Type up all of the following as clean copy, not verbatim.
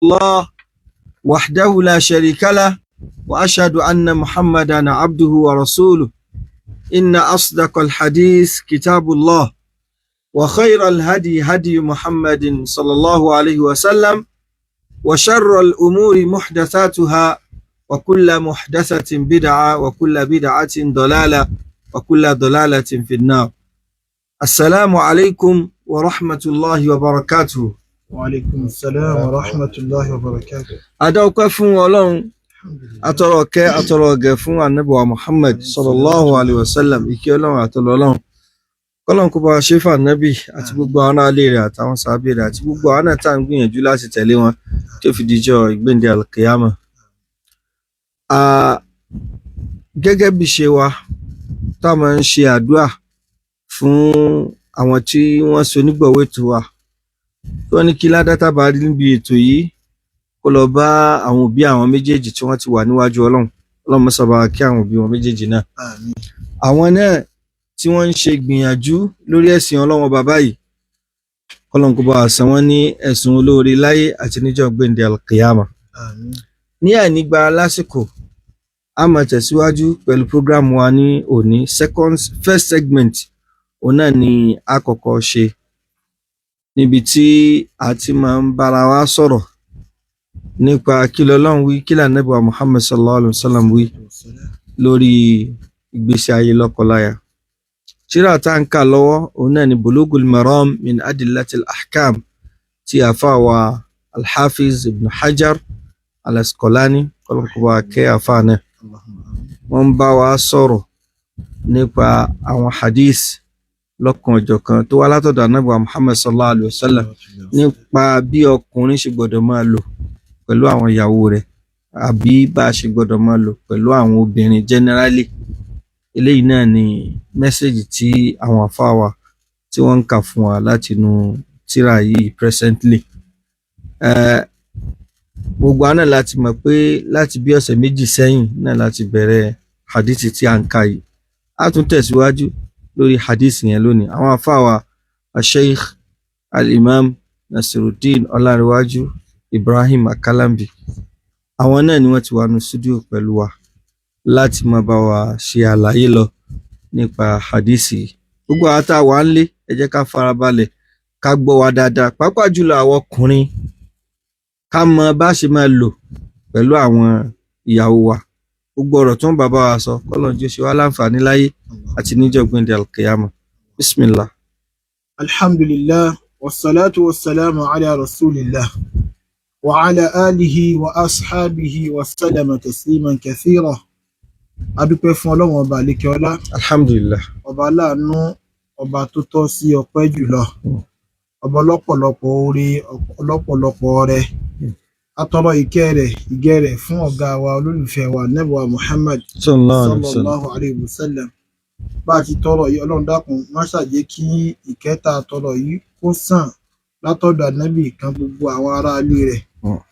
الله وحده لا شريك له وأشهد أن محمدا عبده ورسوله. إن أصدق الحديث كتاب الله، وخير الهدي هدي محمد صلى الله عليه وسلم، وشر الأمور محدثاتها، وكل محدثة بدعة، وكل بدعة ضلالة، وكل ضلالة في النار. السلام عليكم ورحمة الله وبركاته. وعليكم السلام ورحمة الله وبركاته. Adáwọ́pẹ́ fún Ọlọ́run, atọrọ ọ̀kẹ́ atọrọ ọ̀gẹ̀ fún Ànábì wa Muhammad sallallahu alayhi wa sallam. Ìkẹ́ Ọlọ́run àtọlọ Ọlọ́run kọ́lọ́n kó bá wa ṣe fún Ànábì àti gbogbo àwọn aráalé rẹ̀ àtàwọn sàábé rẹ̀ àti gbogbo àwọn náà tá à ń gbìyànjú láti tẹ̀lé wọn tí ó fi dijọ́ ìgbéǹde alkiyama. Gẹ́gẹ́ bí ṣe wa tá a máa ń ṣe àdúà fún àwọn tí wọ́n ṣe onígbọ̀wọ́ ètò wa, tí wọ́n ní kí ládàá bá rí níbi ètò yìí kó lọ bá àwọn òbí àwọn méjèèjì tí wọ́n ti wà níwájú Ọlọ́run. Ọlọ́run mọ́sá bá kí àwọn òbí wọn méjèèjì náà. Àmín. Àwọn náà tí wọ́n ń ṣe gbìyànjú lórí ẹ̀sìn Ọlọ́run bàbá yìí, kọ́lọ́n kó bá wa san wọ́n ní ẹ̀sùn olóore láyé àti níjọ́ gbẹ̀ǹdẹ̀ alkiyama. Àmín. Ní àìnígbà lásìkò, a máa tẹ̀síwájú pẹ̀lú program wa ní òní. Second, first segment òun náà ni a kọ́kọ́ ṣe, níbi tí a ti máa ń bára wa sọ̀rọ̀ nípa kí lọ́lọ́run wí, kí l'Ànábì wa Muhammad sallallahu alayhi wa sallam wí lórí ìgbésí ayé lọ́kọláya. Tírà tá ń kà lọ́wọ́ òun náà ni Bulugul Maram min Adillatil Ahkam ti àfáà wa Alhafiz Ibn Hajar Al-Asqalani, kọ́lọ́kọ́ kẹ́ àfáà náà. Wọ́n ń bá wa sọ̀rọ̀ nípa àwọn hadith lọ́kan ọ̀jọ̀kan tó wá látọ̀dọ̀ Ànábì wa Muhammad sallallahu alayhi wa sallam nípa bí ọkùnrin ṣe gbọ́dọ̀ máa lò pẹ̀lú àwọn ìyàwó rẹ̀ àbí bá a ṣe gbọ́dọ̀ máa lò pẹ̀lú àwọn obìnrin generally. Eléyìí náà ni message tí àwọn àfáà wa tí wọ́n ń kà fún wa láti inú tírà yìí presently. Gbogbo wa náà láti mọ̀ pé láti bí ọ̀sẹ̀ 2 sẹ́yìn náà láti bẹ̀rẹ̀ hadith tí à ń kà yìí. A tún tẹ̀síwájú lórí hadith yẹn lónìí. Àwọn àfáà wa Sheikh Al-Imam Nasiruddin Ọlárẹ̀wájú Ibrahim Akalambi, àwọn náà ni wọ́n ti wà ní studio pẹ̀lú wa láti máa bá wa ṣe àlàyé lọ nípa hadith yìí. Gbogbo àwọn tá a wà ń lé, ẹ jẹ́ ká farabalẹ̀ ká gbọ́ wa dáadáa, pàápàá jùlọ àwọn ọkùnrin, ká mọ bá ṣe máa lò pẹ̀lú àwọn ìyàwó wa. Gbogbo ọ̀rọ̀ tó ń bàbá wa sọ, kọ́lọ́n jẹ́ ó ṣe wá láǹfààní láyé àti níjọ́ gbẹ̀ndẹ̀ alkiyama. Bismillah. Alhamdulillah, wassalatu wassalamu ala rasulillah wa ala alihi wa ashabihi wa sallama tasliman kathira. A dúpẹ́ fún Ọlọ́run ọba àlékè ọlá. Alhamdulillah. Ọba aláàánú, ọba tó tọ́ sí ọpẹ́ jùlọ, ọba ọlọ́pọ̀lọpọ̀ oore, ọlọ́pọ̀lọpọ̀ ọrẹ. Atọrọ ìkẹ́ rẹ̀, ìgẹ́ rẹ̀ fún ọ̀gá wa, olólùfẹ́ wa, Ànábì wa Muhammad sallallahu alayhi wa sallam. Sallallahu alayhi wa sallam. Bá a ti tọrọ yìí, Ọlọ́run dákun má ṣàjẹ́ kí ìkẹ́ tá a tọrọ yìí kó sàn látọ̀dọ̀ Ànábì kan gbogbo àwọn aráalé rẹ̀,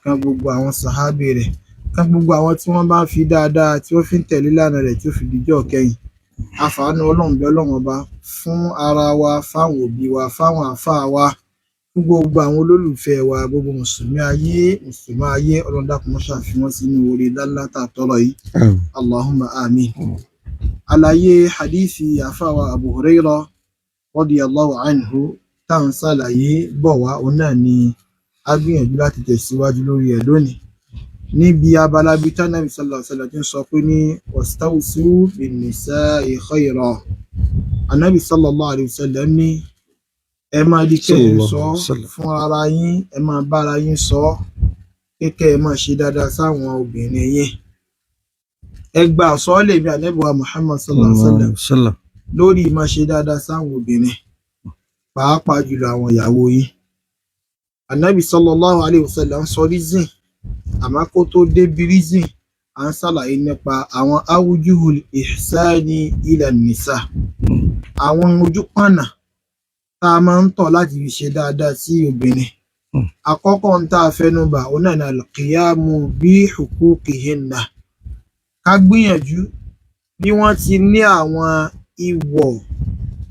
kan gbogbo àwọn sàhábì rẹ̀, kan gbogbo àwọn tí wọ́n bá ń fi dáadáa tí wọ́n fi ń tẹ̀lé lánàá rẹ̀ tí ó fi dijọ́ kẹ́yìn. Àfààní Ọlọ́run bí Ọlọ́run ọba fún ara wa, fáwọn òbí wa, fáwọn àáfàá wa, fún gbogbo àwọn olólùfẹ́ wa, gbogbo mùsùlùmí ayé, mùsùlùmí ayé. Ọlọ́run dákun má ṣàfi wọ́n sínú oore lálá tá a tọrọ yìí. Allahumma amin. Àlàyé hadithi àáfàá wa Abu Hurairah radiyallahu anhu tá à ń ṣàlàyé bọ̀ wá, òun náà ni a gbìyànjú láti tẹ̀síwájú lórí ẹ̀ lónìí, níbi abala bíi tánàbí sallallahu alaihi wasallam tí ń sọ pé ní wastawsu bin nisa'i khayra. Anabi sallallahu alaihi wasallam ní ẹ máa di kẹ́ ẹ sọ fún ara yín, ẹ máa bára yín sọ kékẹ́, ẹ máa ṣe dáadáa sáwọn obìnrin yín. Ẹ gba àsọọ́lẹ̀ mi Ànábì wa Muhammad sallallahu alaihi wasallam lórí máa ṣe dáadáa sáwọn obìnrin, pàápàá jùlọ àwọn ìyàwó yín. Ànábì sallallahu alaihi wasallam ń sọ reason, àmọ́ kó tó débi reason, à ń ṣàlàyé nípa àwọn awjuhul ihsani ila nisa, àwọn ojúpọ̀nà tá a máa ń tọ̀ láti fi ṣe dáadáa sí obìnrin. Àkọ́kọ́ ń tá a fẹnubà, òun náà ní alqiyamu bi huquqihinna, ká gbìyànjú bí wọ́n ti ní àwọn ìwọ̀,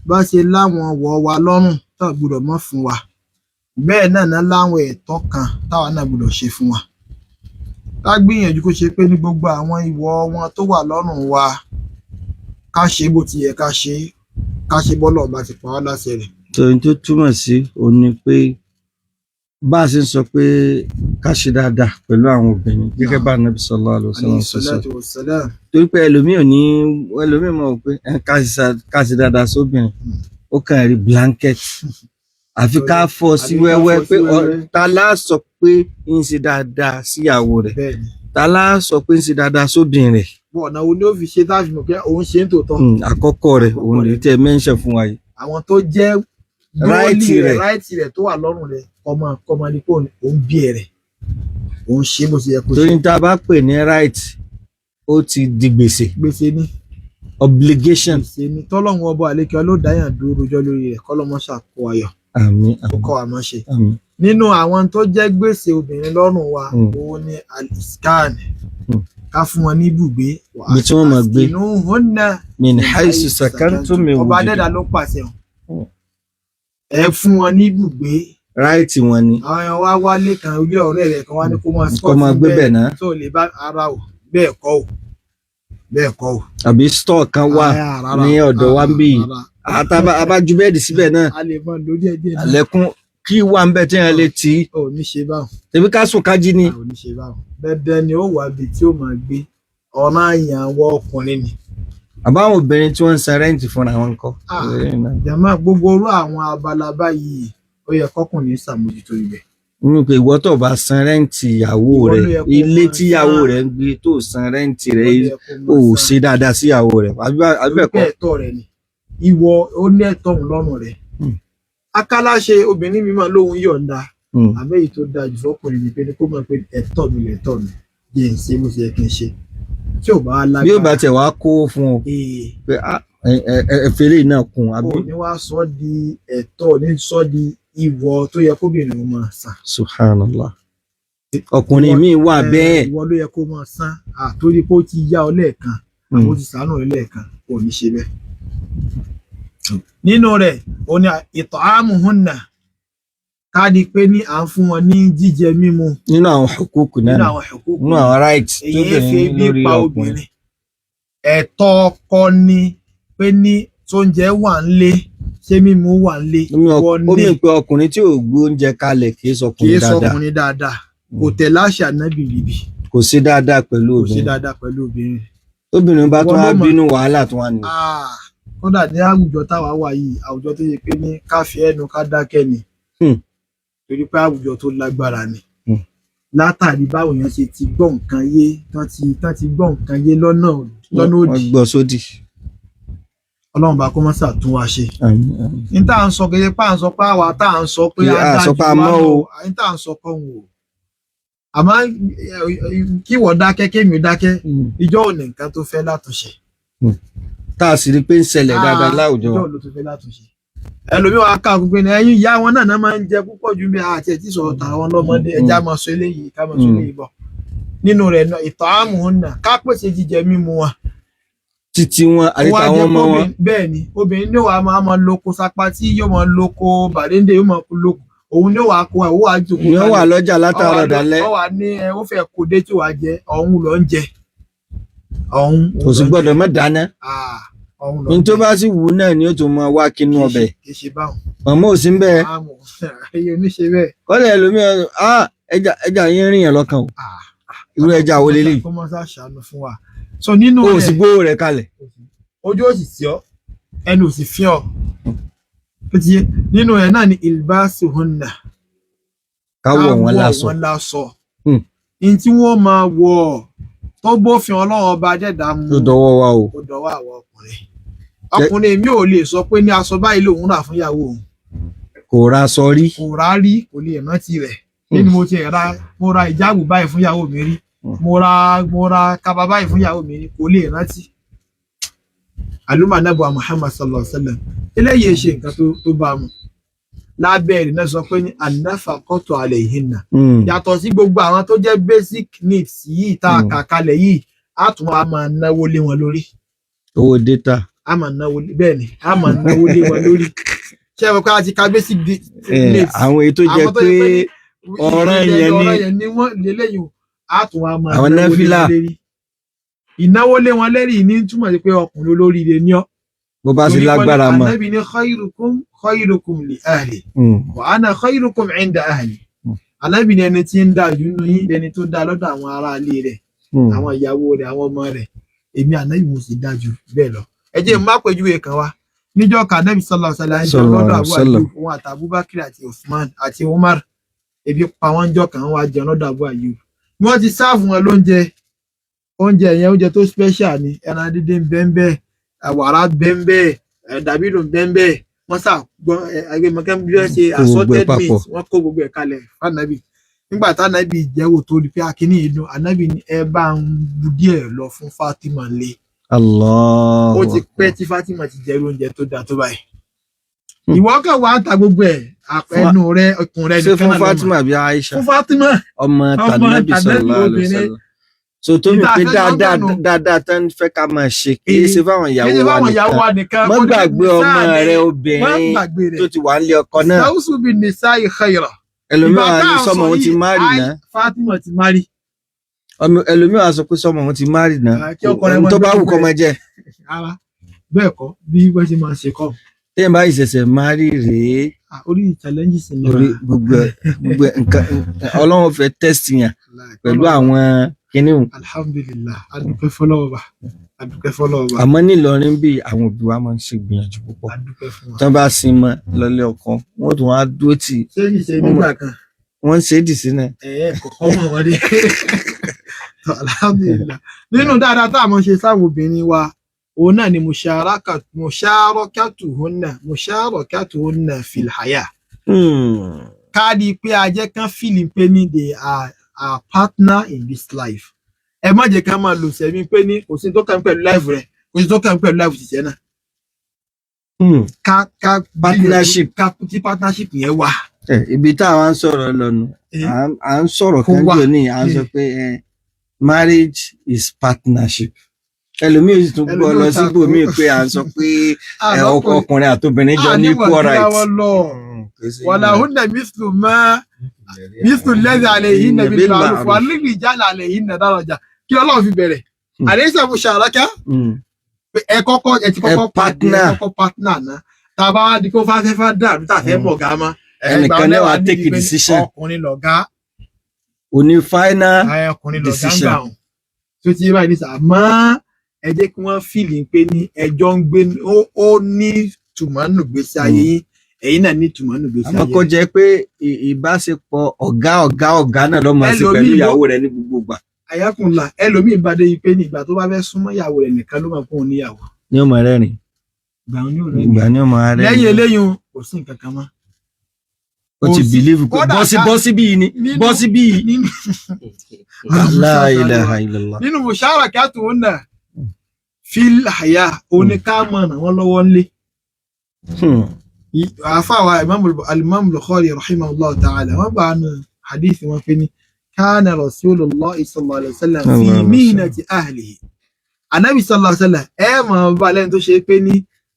bá ṣe láwọn wọ̀ wa lọ́rùn tá a gbọ́dọ̀ mọ́ fún wa. Bẹ́ẹ̀ náà ná láwọn ẹ̀tọ́ kan táwa náà gbọ́dọ̀ ṣe fún wa. Ká gbìyànjú kó ṣe pé ní gbogbo àwọn ìwọ̀ wọn tó wà lọ́rùn wa, ká ṣe bó ti yẹ ká ṣe, ká ṣe bọ́lọ̀ ọba ti pa wá láṣẹ rẹ̀. Tòun tó túmọ̀ sí òun ni pé bá a ṣe ń sọ pé ká ṣe dáadáa pẹ̀lú àwọn obìnrin gẹ́gẹ́ bá Ànábì sallallahu alaihi wasallam Alayhi ṣe sọ. salatu wassalam. Torí pé ẹlòmíì ò ní, ẹlòmíì mọ̀ pé ká ṣe dáadáa sóbìnrin, ó kàn rí blanket, àfi ká fọ́ sí Àfi ká wẹ́wẹ́ fọ́ sí pé wẹ́wẹ́. Ta lá sọ pé ń ṣe dáadáa síyàwó rẹ̀, Bẹ́ẹ̀ni. ta lá sọ pé ń ṣe dáadáa sóbìnrin rẹ̀. Bọ̀ ọ̀nà wo ni ó fi ṣe tá a fi mọ̀ pé òun ṣe ń tòótọ́? Àkọ́kọ́ rẹ̀ òun lè tẹ́ mẹ́ńṣẹ̀ fún wa yìí. Àwọn tó jẹ́ Right góòlì rẹ̀. Right rẹ̀ tó wà lọ́rùn rẹ̀, ọmọ kọ́mọ ní kó òun bí ẹ̀ rẹ̀, òun ṣe bó ṣe yẹ kó ṣe. Torí tá a bá pè ní right, ó ti di gbèsè. Gbèsè ni. Obligation. Gbèsè ni tọ́lọ́run ọba àlékè ló dáyàn dúró rojọ́ lórí rẹ̀, kọ́lọ́mọ ṣàkó ayọ̀, Àmín. kó Àmín. kọ́ wa mọ́ ṣe. Àmín. Nínú àwọn tó jẹ́ gbèsè obìnrin lọ́rùn wa, òun ni al-iskan, ká fún wọn ní ibùgbé. Ibi tí wọ́n máa gbé. Askinuhunna Min haisu sakantum min ọba wujdikum. dẹ́dà ló pàṣẹ hàn, ẹ fún wọn ní ibùgbé. Right wọn ni. Àwọn èèyàn wá wálé kan, ilé ọ̀rẹ́ rẹ̀ kan wá ní kó máa Kó máa gbé bẹ̀ náà. tó lè bá ara o, bẹ́ẹ̀ kọ́ o, bẹ́ẹ̀ kọ́ o. Àbí store kan wà Ah, rárá, ní ọ̀dọ̀ wa ń bí yìí. rárá. Àtàbà abájú bẹ́ẹ̀dì síbẹ̀ náà. A lè mọ lórí ẹ̀ díẹ̀ náà. Àlẹ́kùn kí wà ń bẹ̀ tí yẹn lè tì í. Ò ní ṣe báwọn. Tẹ̀bí ká sùn ká jí ni. Ò ní ṣe báwọn. Dandan ni ó wà bí tí ó máa gbé, ọ̀ràn àyàn wọ ọkùnrin ni. Àbáwọn obìnrin tí wọ́n ń san rẹ́ǹtì fúnra wọn kọ́. Ah. Jàmá, gbogbo orú àwọn abala báyìí, ó yẹ kọkùnrin ṣàmójútó ibẹ̀. Nínú pé ìwọ tó bá san rẹ́ǹtì ìyàwó Ìwọ rẹ̀, ló yẹ kó ilé máa tíyàwó san. rẹ̀ ń gbé tó san rẹ́ǹtì Ó rẹ̀, yẹ kó máa ò san. ṣe dáadáa síyàwó rẹ̀. Àbí bẹ́ẹ̀ Torí pé kọ́? ẹ̀tọ́ rẹ̀ ni, ìwọ ó ní ẹ̀tọ́ òun lọ́rùn rẹ̀. Akálàṣe obìnrin mi máa lóun yọ̀ǹda, àmọ́ èyí tó dáa jù fọkùnrin ni pé ní kó mọ̀ pé ẹ̀tọ́ mi lẹ̀tọ́ mi, jẹ́ ń ṣe bó ṣe yẹ kí n ṣe, tí ò bá lágbára. Bí ó bá tẹ̀ wá kó fún ọ Ee, pé ẹ fẹ́lẹ́ náà kún àbí. ò ní wá sọ di ẹ̀tọ́, ní sọ di ìwọ tó yẹ kóbìnrin ó máa san. Subhanallah, ọkùnrin míì wà bẹ́ẹ̀. Ìwọ ló yẹ kó máa san, àtórí pé ó ti yá ọ lẹ́ẹ̀kan, àbó ti sàánù rẹ lẹ́ẹ̀kan, kò ní ṣe bẹ́ẹ̀. Nínú rẹ̀ ó ní it'amuhunna, ká di pé ní à ń fún wọn ní jíjẹ mímu. Nínú àwọn hukuku náà Nínú ni. Àwọn huquq. Nínú àwọn right Èyí fi tóbìnrin ní ebi lórí pa ọkùnrin. Obìnrin, ẹ̀tọ́ ọkọ ni pé ní tóúnjẹ wà ń lé, ṣé mímu wà ń lé. Ó mì pé ọkùnrin tí ò gbé oúnjẹ kalẹ̀ kì í Kì í sọkùnrin dáadáa. sọkùnrin dáadáa, kò tẹ̀lé àṣà Ànábì bíbí. Kò sí dáadáa pẹ̀lú Kò sí obìnrin. dáadáa pẹ̀lú obìnrin. Obìnrin bá tún Ìwọ wá ló mọ̀. bínú, wàhálà tún wà nìyẹn. Ah, kódà ní àwùjọ táwa wà yìí, àwùjọ tó yẹ pé ní ká fi ẹnu ká dákẹ́ ni, torí pé àwùjọ tó lágbára ni, látàrí báwọn èèyàn ṣe ti gbọ́ nǹkan yé, tán ti gbọ́ nǹkan yé lọ́nà Wọ́n òdì. gbọ́ sódì. Ọlọ́run bá kó mọ́ ṣàtún wa ṣe. Àmín, àmín. Ní tá à ń sọ kéde pé à ń sọ pé àwa tá à ń sọ pé Kí a a dájú sọ pé a wa mọ́ lọ o. ní tá à ń sọ kọ́ òun o, àmọ́ kí wọ́n dákẹ́, kémi dákẹ́, ìjọ ò ní nǹkan tó fẹ́ látúnṣe. Tá a sì rí i pé ń ṣẹlẹ̀ dáadáa láwùjọ Ìjọ wa. ló tó fẹ́ látúnṣe. Ẹlòmíì wa ká gbogbo ẹni ẹ̀yin ìyá wọn náà máa ń jẹ púpọ̀ ju bí àti ẹ̀ tí sọ̀rọ̀ tàwọn lọ́mọdé, ẹja máa sọ eléyìí, ká máa sọ eléyìí bọ̀. Nínú rẹ̀ náà, ìtọ́ àmùhùn náà, ká pèsè jíjẹ mímu wọn. Títí wọn àti Wọ́n á tàwọn jẹ́ ọmọ wọn. Bẹ́ẹ̀ ni, obìnrin ní wàá máa loko sapá tí yóò máa loko bàdéńdé, yóò máa loko, òun ní wàá kó àwọn wàá jòkó. Ni wọ́n wà lọ́jà látàárọ̀ dalẹ́. Ọ wà ní ẹ ó fẹ́ kó dé tí wàá jẹ, ọ̀hún ló ń jẹ ọ̀hún. Kò sì gbọ́dọ̀ má dáná. Ọ̀hún ló Ní ń tó jẹ. bá sì wù ú náà ni ó tún máa wá kínú ọbẹ̀. Kì í ṣe báwọn. Màmá ò sí ń bẹ́ẹ̀. Àmọ́ ẹyẹ oníṣe bẹ́ẹ̀. Kọ́lẹ̀ ẹlòmíràn, ẹja ẹja yín rìn yẹn lọ́kàn o. Irú ẹja wo leléyìí? Kó mọ́ sá ṣàánú fún wa. So nínú O ò sì rẹ̀, gbówó rẹ̀ kalẹ̀. Ojú ò sì sí ọ, ẹnu ò sì fi ọ, ó ti yé. Nínú rẹ̀ náà ni ilbasuhunna, Ká wọ̀ wọ́n láṣọ. Wọ́n láṣọ ní tí wọ́n máa wọ̀ tó bófin Ọlọ́run ọba dẹ́dà mu. Tó dọwọ́ wa o. Ó dọwọ́ àwọn ọkùnrin. Ọkùnrin mi ò lè sọ pé ní aṣọ báyìí lòun rà fún ìyàwó òun. Kò ra aṣọ rí. Kò rà rí, kò lè rántí rẹ̀ nínú mo ti ra, mo ra ìjáàbù báyìí fún ìyàwó mi rí, mo ra kaba báyìí fún ìyàwó mi rí, kò lè rántí. Aluma nabuwa Muhammad sallallahu alaihi wa sallam, eléyìí ṣe nǹkan tó bá mu. Lábẹ́ rẹ̀ náà sọ pé ní an-nafaqatu alayhinna, yàtọ̀ sí gbogbo àwọn tó jẹ́ basic needs yìí tá a kà kalẹ̀ yìí, á tún wá máa náwó lé wọn lórí. Owó data. A máa náwó, bẹ́ẹ̀ ni, a máa náwó lé wọn lórí. Ṣé ẹ mọ̀ pé a ti ka basic needs? Àwọn èyí tó jẹ́ Àwọn tó pé jẹ́ pé ní ọ̀ràn yẹn ni. Ọ̀ràn yẹn ni wọ́n lélẹ́yìn o, á tún wá máa Àwọn náwó lé náfìlà. wọn lérí. Ìnáwó lé wọn lérí ní túmọ̀ sí pé ọkùnrin olóríire ni ọ́. Bó bá sì Torí wọ́n ní lágbára mọ́. Ànábì ní khairukum khairukum li ahli wa ana khairukum inda ahli. Ànábì ní ẹni tí ń dá jù nínú yín ẹni tó dá lọ́dọ̀ àwọn aráalé rẹ̀, àwọn ìyàwó rẹ̀, àwọn ọmọ rẹ̀. Èmi Ànábì mo sì dá jù bẹ́ẹ̀ lọ. Ẹ jẹ́ n má pèjúwe kan wá. Níjọ́ kan Ànábì sallallahu alaihi wasallam ń jẹun Sallallahu lọ́dọ̀ alaihi Abu wasallam. Ayyub, òun àti Abubakar àti Usman àti Umar. Ebi pa wọ́n jọ kan, wọ́n wá jẹun lọ́dọ̀ Abu Ayyub. Bí wọ́n ti serve wọn lóúnjẹ, oúnjẹ yẹn oúnjẹ tó special ni, ẹran díndín bẹ́ńbẹ́, wàrà bẹ́ńbẹ́, dàbídùn bẹ́ńbẹ́. Wọ́n sà gbọ́n ẹgbẹ́ bí wọ́n ṣe Kó gbogbo ẹ̀ assorted papọ̀. meat, wọ́n kó gbogbo ẹ̀ kalẹ̀ fànàbì. Nígbà tánàbì jẹ́wọ́ tó rí pé akíní yìí dùn, ànábì ní ẹ bá ń bu díẹ̀ lọ fún Fatima lé. Allah. Ó ti pẹ́ tí Fatima ti jẹ irú oúnjẹ tó dáa tó báyìí. Ìwọ kàn wá ń ta gbogbo ẹ̀ ẹnu rẹ, ikùn rẹ Ṣé nìkan fún náà ló mọ̀. Fatima àbí Aisha? Fún Fatima. Ọmọ Ọmọ tànàbì tànàbì sallallahu alaihi obìnrin. wasallam. So tó mi Ìta pé àfẹ́ dáadáa lọ́gbọ̀nù. dáadáa tán fẹ́ ká máa ṣe kì í ṣe fáwọn Kì í ṣe ìyàwó wa fáwọn ìyàwó nìkan. wa nìkan. Má Ó ní gbàgbé ọmọ sáà ni, rẹ má obìnrin gbàgbé rẹ̀. tó ti wà nílé ọkọ náà. Sausu bin nisa'i khayra. Ẹlòmíràn Ìgbà ní tá à ń sọmọ sọ òun ti yìí, márì náà. Fatima ti marry. Ẹlòmíràn sọ pé sọmọ òun ti márì náà. Ah, kí ọkọ rẹ̀ Ohun máa tó bá gbé wù kó máa jẹ. Rárá, bẹ́ẹ̀ kọ́ bí wọ́n ṣe máa ṣe kọ́. Téèyàn bá ìṣẹ̀ṣẹ̀ márì rèé. Ah, orí challenges ni Orí gbogbo ẹ̀ nǹkan Ọlọ́run fẹ́ test yàn pẹ̀lú àwọn kinní hùn. Alhamdulillah, adúpẹ́ fọlọ́ọ̀bà, adúpẹ́ fọlọ́ọ̀bà. Àmọ́ nílọrin bí àwọn òbí wa máa ń ṣe gbìyànjú púpọ̀. Adúpẹ́ fún wa. Tán bá sin mọ́ lọlé ọkọ, wọ́n tún wá dúró tì í. Ṣé kìí ṣe nígbà kan? Wọ́n ń ṣe é dì sí náà. Ẹ̀ẹ́ kọ̀ọ̀kan mọ̀ wọ́n dé. Alhamdulillah. Nínú dáadáa tá a máa ń ṣe sáwọn obìnrin wa, òun náà ni musharakatuhunna fil haya. Ká di pé a jẹ́ kán feel pé ní they are our partner in this life. Ẹ má jẹ́ ká máa lò sẹ́mi pé ní kò sí tó kàn pẹ̀lú life rẹ̀, kò sí tó kàn pẹ̀lú life tìṣẹ́ náà. Ká Partnership. Ká kí partnership yẹn wà. Ibi tá a wá ń sọ̀rọ̀ lọ́nu, à ń sọ̀rọ̀ Kó kan wà. jò ní à ń sọ pé marriage is partnership. Ẹlòmíì sì tún gbọ́ Ẹlòmíì lọ ò takò. síbòmíì pé à ń sọ pé ọkùnrin àtobìnrin jọ ní equal right. Walahunna mithlu ma mithlu alladhi alayhinna bil ma'ruf wa lirrijali alayhinna daraja. Kí Ọlọ́run fi bẹ̀rẹ̀. Alaysa musharaka. Ẹ kọ́kọ́ ẹ ti kọ́kọ́ Ẹ partner. pàdé, ẹ kọ́kọ́ partner náà. Tá a bá wá di kó fáfẹ́ fá dàrú tá a fẹ́ mọ̀ gá mọ́. Ẹnìkan náà wá take a decision. Ọkùnrin lọ̀gá. Oní final Ọkùnrin lọ̀gá ń decision. gbà wọn. Tó ti yé báyìí ní sà, mọ́ ẹ jẹ́ kí wọ́n feel pé ní ẹjọ́ ń gbé, ó ní tùmọ̀nù gbèsè ayé yín, ẹ̀yin náà ní tùmọ̀nù gbèsè Àmọ́ ayé. kó jẹ́ pé ìbáṣepọ̀ ọ̀gá ọ̀gá ọ̀gá náà ló máa ṣe pẹ̀lú ìyàwó rẹ̀ ní gbogbo ìgbà. Àyákùnlá ẹlòmíì bá dé yìí pé ní ìgbà tó bá fẹ́ súnmọ́ ìyàwó rẹ̀ nìkan ló máa fún òun níyàwó. Ní ọmọ rẹ́rìn. Ìgbà òun yóò rẹ̀ Ìgbà ní ọmọ rẹ́rìn. lẹ́yìn eléyìí kò sí nǹkan kan mọ́. Ó ti kò sí. believe pé Kódà bọ́sí bọ́sí bíi ni bọ́sí bíi. La ilaha illallah. Nínú musharakatuhunna fil haya oníkàmọ̀ ràn wọ́n lọ́wọ́ ńlé. Àfàwà Imam Bukhari rahimahullah ta'ala wọ́n bá nu hadith wọn pé ní kana Rasulullah sallallahu alayhi wa sallam fi mihnati ahlihi. Anabi sallallahu alayhi wa sallam ẹ mọ̀ bá lẹ́nu tó ṣe pé ní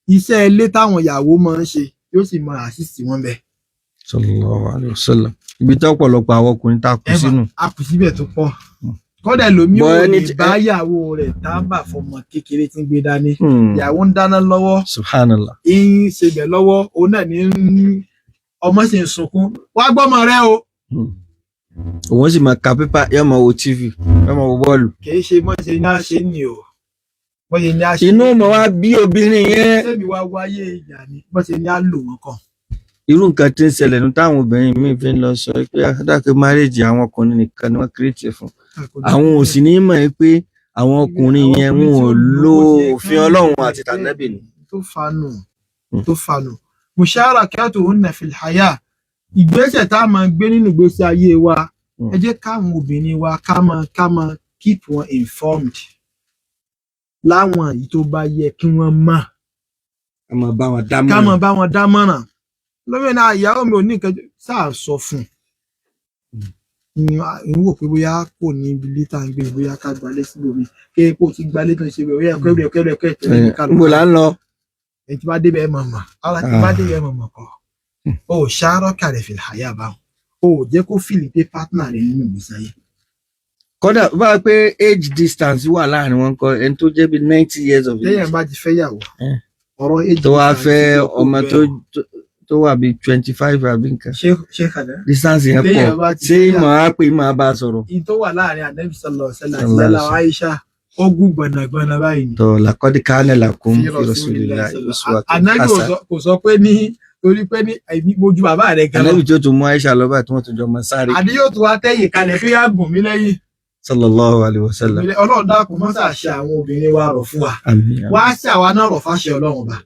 iṣẹ́ ilé táwọn ìyàwó máa ń ṣe yóò sì máa assist wọn bẹ́ẹ̀. Sallallahu alayhi wa sallam. Ibi tí ọ̀pọ̀lọpọ̀ àwọn ọkùnrin ta kù sínú. A kù síbẹ̀ tó pọ̀. Kódà ẹlòmíì Bọ́ ò ẹni lè tí- bá ìyàwó rẹ̀ tábà fọmọ kékeré tí ń gbé dání. Ìyàwó ń dáná lọ́wọ́, Subhanallah. ń ṣebẹ̀ lọ́wọ́, òun náà ní ọmọ sì ń sunkún. Wá gbọ́mọ rẹ o. Òun sì máa ka pépà, yóò máa wo TV, yóò máa wo bọ́ọ̀lù. Kì í ṣe bọ́n ṣe ní àṣẹ ni o. Bọ́n ṣe ní àṣẹ. Inú ọmọ wa bí obìnrin yẹn. Sẹ́mi wá wáyé ìyá ni bọ́n ṣe ní á lò wọ́n kàn. Irú nǹkan tí ń ṣẹlẹ̀ ní táwọn obìnrin míì fi ń lọ sọ pé adáke márèèjì àwọn ọkùnrin nìkan ni wọ́n kírètì fún. Àwọn ò sì ní mọ̀ ẹ́ pé àwọn ọkùnrin yẹn wọn ò lo òfin Ọlọ́run àti tànẹ́bì ni. Tó fanu tó fanu musharakatuhunna fil haya, ìgbésẹ̀ tá a máa gbé nínú ìgbésí ayé wa. Ẹ jẹ́ káwọn obìnrin wa ká máa keep wọn informed láwọn èyí tó bá yẹ kí wọ́n mọ̀. Ká máa bá wọn Ká dámọ̀ràn. máa bá wọn dámọ̀ràn lómi náà. Ìyàwó mi ò ní nǹkan sáà sọ fún un, ń wò pé bóyá kò ní ibi ilé tá à ń gbé, bóyá ká gbalé síbòmí, kí kò ti gbalé tó ń ṣe bóyá kẹrù ẹkẹrù ẹkẹrù tẹ̀lé ní kálukú. Níbo là ń lọ? Ẹ tí bá débẹ̀ ẹ mọ̀ mọ̀ ara tí bá débẹ̀ ẹ mọ̀ mọ̀ kọ́. O ò ṣàárọ̀kà rẹ̀ fil haya báwọn, o ò jẹ́ kó feel pé partner rẹ̀ nínú ìgbésí ayé. Kódà bá a pé age distance wà láàrin wọn kọ, ẹni tó jẹ́ bí 90 years of age Lẹ́yìn bá ti fẹ́ yàwó, ọ̀rọ̀ age tó wá distance fẹ́ ti kó ọmọ bẹ́ẹ̀. tó wà bí 25 àbí nǹkan, Ṣé kàdá distance yẹn pọ̀. Téèyàn bá ti Ṣé fẹ́ ìmọ̀ á pè máa bá a sọ̀rọ̀? In tó wà láàrin Ànábì sallallahu alaihi wasallam àti Sallallahu yàrá Aisha, ó gún gbọ̀nàgbọ̀nà báyìí ni. Tó laqad kana lakum Fi fi rasulillahi uswatun Ànábì hasanah. kò sọ pé ní torí pé ní èmi mojú bàbá rẹ̀ gan lọ. Ànábì tó tún mú Aisha lọ́ba tí wọ́n tún jọ mọ sáré. Àní yóò tún wá tẹ́yìn kalẹ̀ kí yá gùn mí lẹ́yìn. Sallallahu alayhi wa sallam. Ọlọ́run dákun mọ́sà ṣe àwọn obìnrin wa rọ̀ fún wa. Àmín. Wá sí àwa náà rọ̀ fáṣẹ Ọlọ́run ọba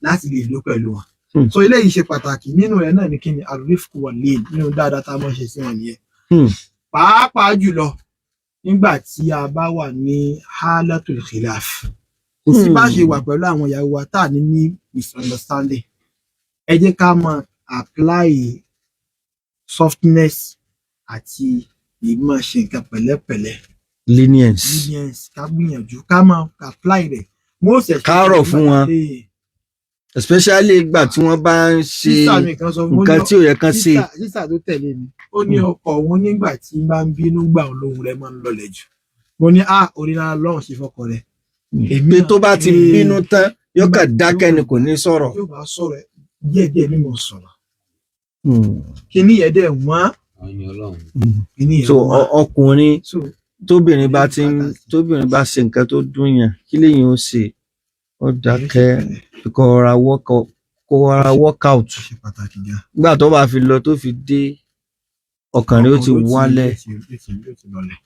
láti lè lò pẹ̀lú wọn. So eléyìí ṣe pàtàkì. Nínú rẹ̀ náà ní kí ni? Ar-rifq wal-lin. Nínú dáadáa tá a mọ̀ ṣe sí wọn nìyẹn. Pàápàá jùlọ nígbà tí a bá wà ní halatul khilaf, kò sí bá ṣe wà pẹ̀lú àwọn ìyàwó wa tá à ní misunderstanding. Ẹ jẹ́ ká máa apply softness àti ìmọ̀ ṣe nǹkan pẹ̀lẹ́pẹ̀lẹ́. Lenience. Lenience, ká gbìyànjú ká máa apply rẹ̀ most especially. Ká rọ̀ fún wọn. Especially ìgbà tí wọ́n bá ń ṣe Sísà mi kan sọ fún mi, nǹkan tí ò yẹ kán ṣe. Sísà tó tẹ̀lé mi, ó ní ọkọ òun nígbà tí bá ń bínú gbà òun lóhùn rẹ̀ máa ń lọlẹ̀ jù. Mo ní a orí náà lọ́hùn sí fọkọ rẹ̀. Èmi Pé náà- tó bá ti bínú tán, yóò kàn dákẹ́ ni, kò ní sọ̀rọ̀. Yóò bá sọ̀rọ̀ díẹ̀díẹ̀ ní mo sọ̀rọ̀. Kíní yẹn dẹ̀ wọ́n, kíní yẹn So wọ́n. ọkùnrin So tóbìnrin bá ti ń tóbìnrin bá ṣe nǹkan tó dùn yàn, kí lèyìn ó ṣe? Ó dákẹ́, kó rọra work out. Ó ṣe pàtàkì gan. Nígbà tó bá fi lọ tó fi dé, ọkàn rẹ̀ ó ti wálẹ̀. Ó ti lọlẹ̀.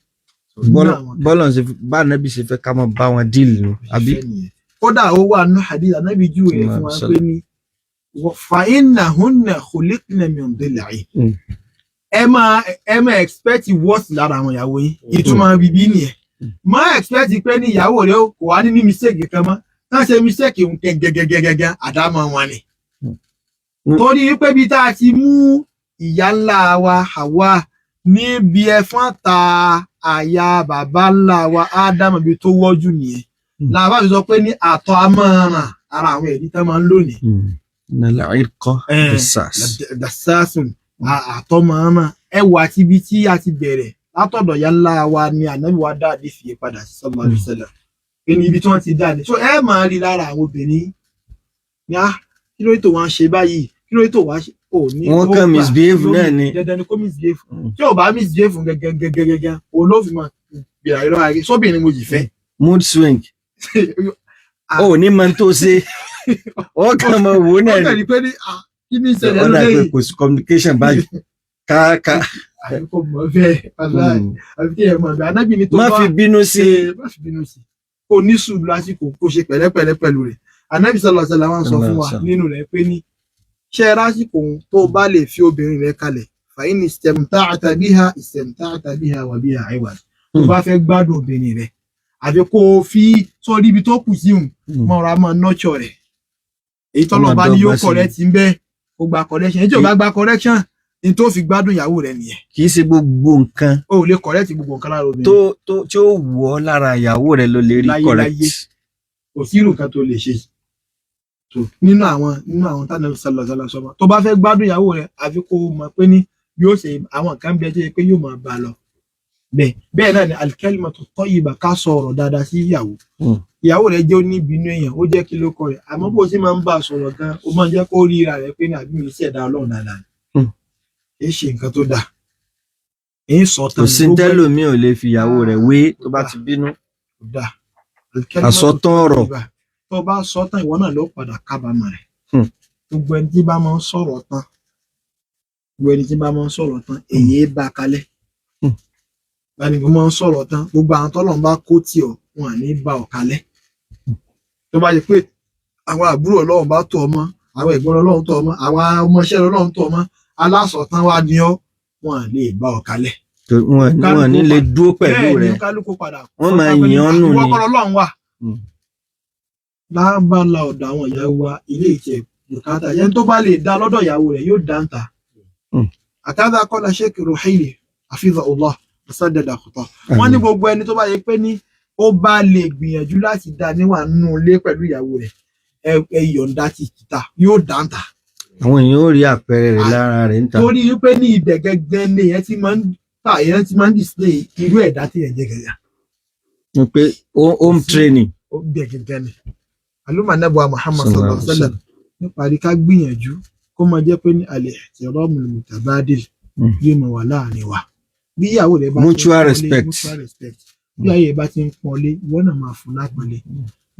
So, Bọ́lọ̀ ṣe bá Ànábì ṣe fẹ́ ká máa bá wọn deal nù, àbí? Ìfẹ́ nìyẹn. Kódà ó wà nínú hadith Ànábì júwe rẹ̀ fún wa pé ní fa innahunna khuliqna min dil'in. Ẹ máa expect worst lára àwọn ìyàwó yín. Ìtumọ̀ bíbí nìyẹn. Má expect pé ní ìyàwó rẹ kò wá ní mistake kan mọ́. Kán ṣe mistake ń gẹ́gẹ́gẹ́gẹ́gẹ́, àdámọ́ wọn ni. Torí wípé bí tá a ti mú ìyá ńlá wa Hawa níbi ẹfọ́n ta àyà bàbá ńlá wa Ádámù, ibi tó wọ́jú nìyẹn. Làbá fi sọ pé ní àtọ̀ amọ̀ràn ara àwọn ẹ̀rí tán máa ń lò ní. Innal irqa dassas. Dasasun, àtọ̀ máa ń ràn. Ẹwà àti ibi tí a ti bẹ̀rẹ̀ látọ̀dọ̀ ìyá ńlá wa ni Ànábì wa dá àdé fi padà sí sallallahu alaihi wasallam. Pé ní ibi tí wọ́n ti dá ni. So ẹ máa rí lára àwọn obìnrin ní á, kí ló dé tó wá ń ṣe báyìí, kí ló dé tó wá ṣe ò ní. Wọ́n ó kàn gbà, misbehave ló náà ni. Dandan ni kó misbehave. Tí ò bá misbehave gẹ́gẹ́gẹ́gẹ́gẹ́, òun ló fi máa bèrè lọ́wọ́ ayé sóbìnrin mo jì fẹ́. Mood swing. Ó ní mọ tó ṣe, ó kàn mọ wò ó Ó náà kàn ni. rí pé ní ah, kí ni ìṣẹ̀lẹ̀ Ó dà lóde pé yìí? kò sí communication báyìí ká ká. Àbí kò mọ̀ bẹ́ẹ̀, wàláhì, àbí kí ẹ mọ̀ bẹ́ẹ̀. Ànábì ní tó Má bá fi bínú sí i. ṣe, má fi bínú sí i, kó ní sùúrù lásìkò, kó ṣe pẹ̀lẹ́pẹ̀lẹ́ pẹ̀lú rẹ̀. Ànábì sallallahu alaihi wasallam sọ fún wa Sallallahu. nínú rẹ̀ pé ní ṣé ẹ lásìkò òun tó bá lè fi obìnrin rẹ̀ kalẹ̀, fa in istamta'ta biha istamta'ta biha wa biha 'iwad. Tó bá fẹ́ gbádùn obìnrin rẹ̀, àbí kó o fi sórí ibi tó kù sí òun, mọ́ra máa nurture rẹ̀. Èyí tọ́lọ́ bá ní yóò Ọmọ dọ́gba sí i. correct ń bẹ́, kó gba correction. Èyí tí ò bá gba correction ní tó fi gbádùn ìyàwó rẹ̀ nìyẹn. Kì í ṣe gbogbo nǹkan O ò lè correct gbogbo nǹkan lára obìnrin. tó tí ó wù ọ́ lára ìyàwó rẹ̀ ló lè rí Láyé, correct. láyé. Kò sí irú nǹkan tó lè ṣe. So nínú àwọn tánà sàlọsàlọ sọmọ, tó bá fẹ́ gbádùn ìyàwó rẹ̀, àfi kó o mọ̀ pé ní yóò ṣe àwọn nǹkan bí ẹ jẹ́ pé yóò máa bá a lọ bẹ́ẹ̀. Bẹ́ẹ̀ náà ni al-kalimatu tayyiba, ká sọ ọ̀rọ̀ dáadáa sí ìyàwó. Ìyàwó rẹ̀ jẹ́ oníbínú èèyàn, ó jẹ́ kí ló kọ rẹ̀, àmọ́ bó ṣe máa ń bá a sọ̀rọ̀ gan, ó máa ń jẹ́ kó ríra rẹ̀ pé ní àbí mi ṣẹ̀dá Ọlọ́run dáadáa ni. Kì í ṣe nǹkan tó dáa èyí sọ tán Kò sí ni, gbogbo tẹ́lòmíì ò lè fi ìyàwó rẹ̀ wé tó bá ti bínú. Kò dáa. Al-kalimatu Àsọtán ọ̀rọ̀. tayyiba. Tó bá sọ tán, ìwọ náà ló padà kábàámọ̀ rẹ̀. Gbogbo ẹni tí bá máa ń sọ̀rọ̀ tán, gbogbo ẹni tí bá máa ń sọ̀rọ̀ tán, èyí bá kalẹ̀. Báni mo máa ń sọ̀rọ̀ tán, gbogbo àwọn tọ́lọ̀ ń bá kó tì ọ́, wọn à ní bá ọ kalẹ̀. Tó bá yẹ pé àwọn àbúrò Ọlọ́run bá tó ọmọ, àwọn ẹ̀gbọ́n Ọlọ́run tó ọmọ, àwọn ọmọọṣẹ́ Ọlọ́run tó ọmọ, alásọ̀tán wá ní ọ, wọn à lè bá ọ kalẹ̀. Wọn ní lè dúró pẹ̀lú Bẹ́ẹ̀ ni. rẹ̀. Kálukú padà. Wọ́n máa yàn ọ́ nù Ìwọ ni. kọ́ lọ́lọ́run wà. Lábala ọ̀dọ̀ àwọn ìyàwó wa, ilé ìtẹ̀ bùkátà yẹn, tó bá lè dá lọ́dọ̀ ìyàwó rẹ̀ yóò dá ń ta. Àkàdá kọ́lá Sheikh Ruhaili hafizahullah sadada khuta, wọ́n ní gbogbo ẹni tó bá yẹ pé ní ó bá lè gbìyànjú láti dá níwà nínú ilé pẹ̀lú ìyàwó rẹ̀. Ẹ yọ̀ǹda ti tìta yóò dáńtà. Àwọn èèyàn ó rí àpẹẹrẹ rẹ̀ lára rẹ̀ níta. Torí wípé ní ibẹ̀ gẹ́gẹ́ ni èèyàn ti máa ń ta, èèyàn ti máa ń display irú ẹ̀dá tí èèyàn jẹ́ gẹ́gẹ́. Ni pé home training. Ó bẹ̀ gẹ́gẹ́ ni aluma nabuwa Muhammad sallallahu alaihi wa sallam. Níparí, ká gbìyànjú kó máa jẹ́ pé ní al-ihtiramul mutabadil yóò máa wà láàrin wa. Bí ìyàwó rẹ bá ti ń Mutual pọ́nlé, respect. Mutual respect. Bí ayé rẹ bá ti ń pọ́nlé, ìwọ náà máa fún lápọ́nlé.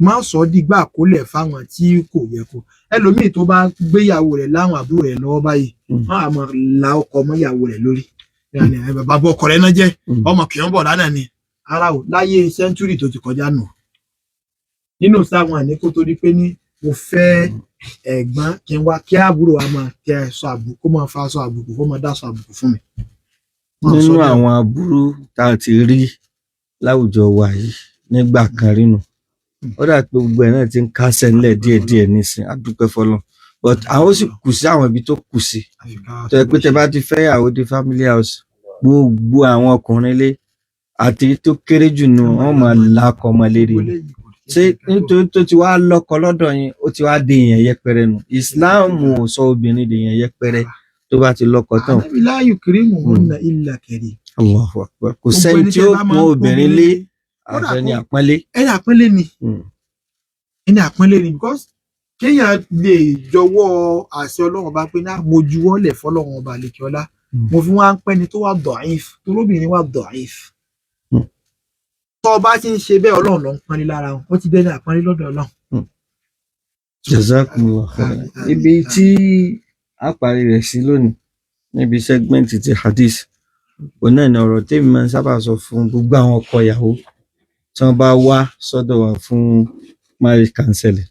Má sọ ọ́ dìgbà kólẹ̀ fáwọn tí kò yẹ kó. Ẹlòmíì tó bá gbéyàwó rẹ̀ láwọn àbúrò rẹ̀ lọ́wọ́ báyìí, wọ́n á máa la ọkọ mọ́ ìyàwó rẹ̀ lórí. Yàní, "Ẹ, bàbá bọ́ ọkọ rẹ̀ náà jẹ́ ọmọ kìí ń bọ̀ lánàá ni." Ara ò láyé century tó ti kọjá nù nínú sáwọn àní kó tó di pé ní mo fẹ́ ẹ̀gbọ́n kí n wá kí àbúrò wa máa tẹ aṣọ àbùkù, kó máa fa aṣọ àbùkù, kó máa dá aṣọ àbùkù fún mi. Máa sọ Nínú bẹ́ẹ̀. àwọn aburú tá a ti rí láwùjọ wa yìí nígbà kan rí nù, ó dà pé gbogbo ẹ̀ náà ti ń kásẹ̀ ńlẹ̀ díẹ̀díẹ̀ nísìn, a dúpẹ́ fọ́lọ́run, but àwọn ó sì kù sí àwọn ibi tó kù sí, Àfi ká tó yẹ pé tẹ bá ti fẹ́ ìyàwó dé family house, gbogbo àwọn ọkùnrin lé àti tó kéré jù nù wọn máa lakọ ọmọ lérí ni. Ṣé nítorí tó ti wá lọ́kọ lọ́dọ̀ yín, ó ti wá di èèyàn yẹpẹrẹ nù? Islam ò sọ obìnrin di èèyàn yẹpẹrẹ tó bá ti lọ́kọ tán. Ànábì la yukrimuhunna illa karim. Allahu Akbar. Kò Gbogbo sẹ́ni ẹni tí tẹ́ ó bá máa pọ́n ń pọ́n obìnrin lé kódà àfẹni àpọ́nlé. Ẹni àpọ́nlé ni. Ẹni àpọ́nlé ni, because kéèyàn lè jọ̀wọ́ àṣẹ Ọlọ́run bá pé náà mo juwọ́lẹ̀ fọ́lọ́run ọba àlekè ọlá. Mo fi wá ń pẹ́ni tó wà da'if, tó lóbìnrin wà da'if. Tó o bá ti ń ṣe bẹ́ẹ̀, Ọlọ́run ló ń pọ́nlé lára wọn, ó ti dẹ́ni àpọ́nlé lọ́dọ̀ Ọlọ́run. Jazakumullah khairan. Ibi tí a parí rẹ̀ sí lónìí níbi segment ti hadith, òun náà ni ọ̀rọ̀ tèmi máa ń sábà sọ fún gbogbo àwọn ọkọ ìyàwó tí wọ́n bá wá sọ́dọ̀ wa fún marriage counseling.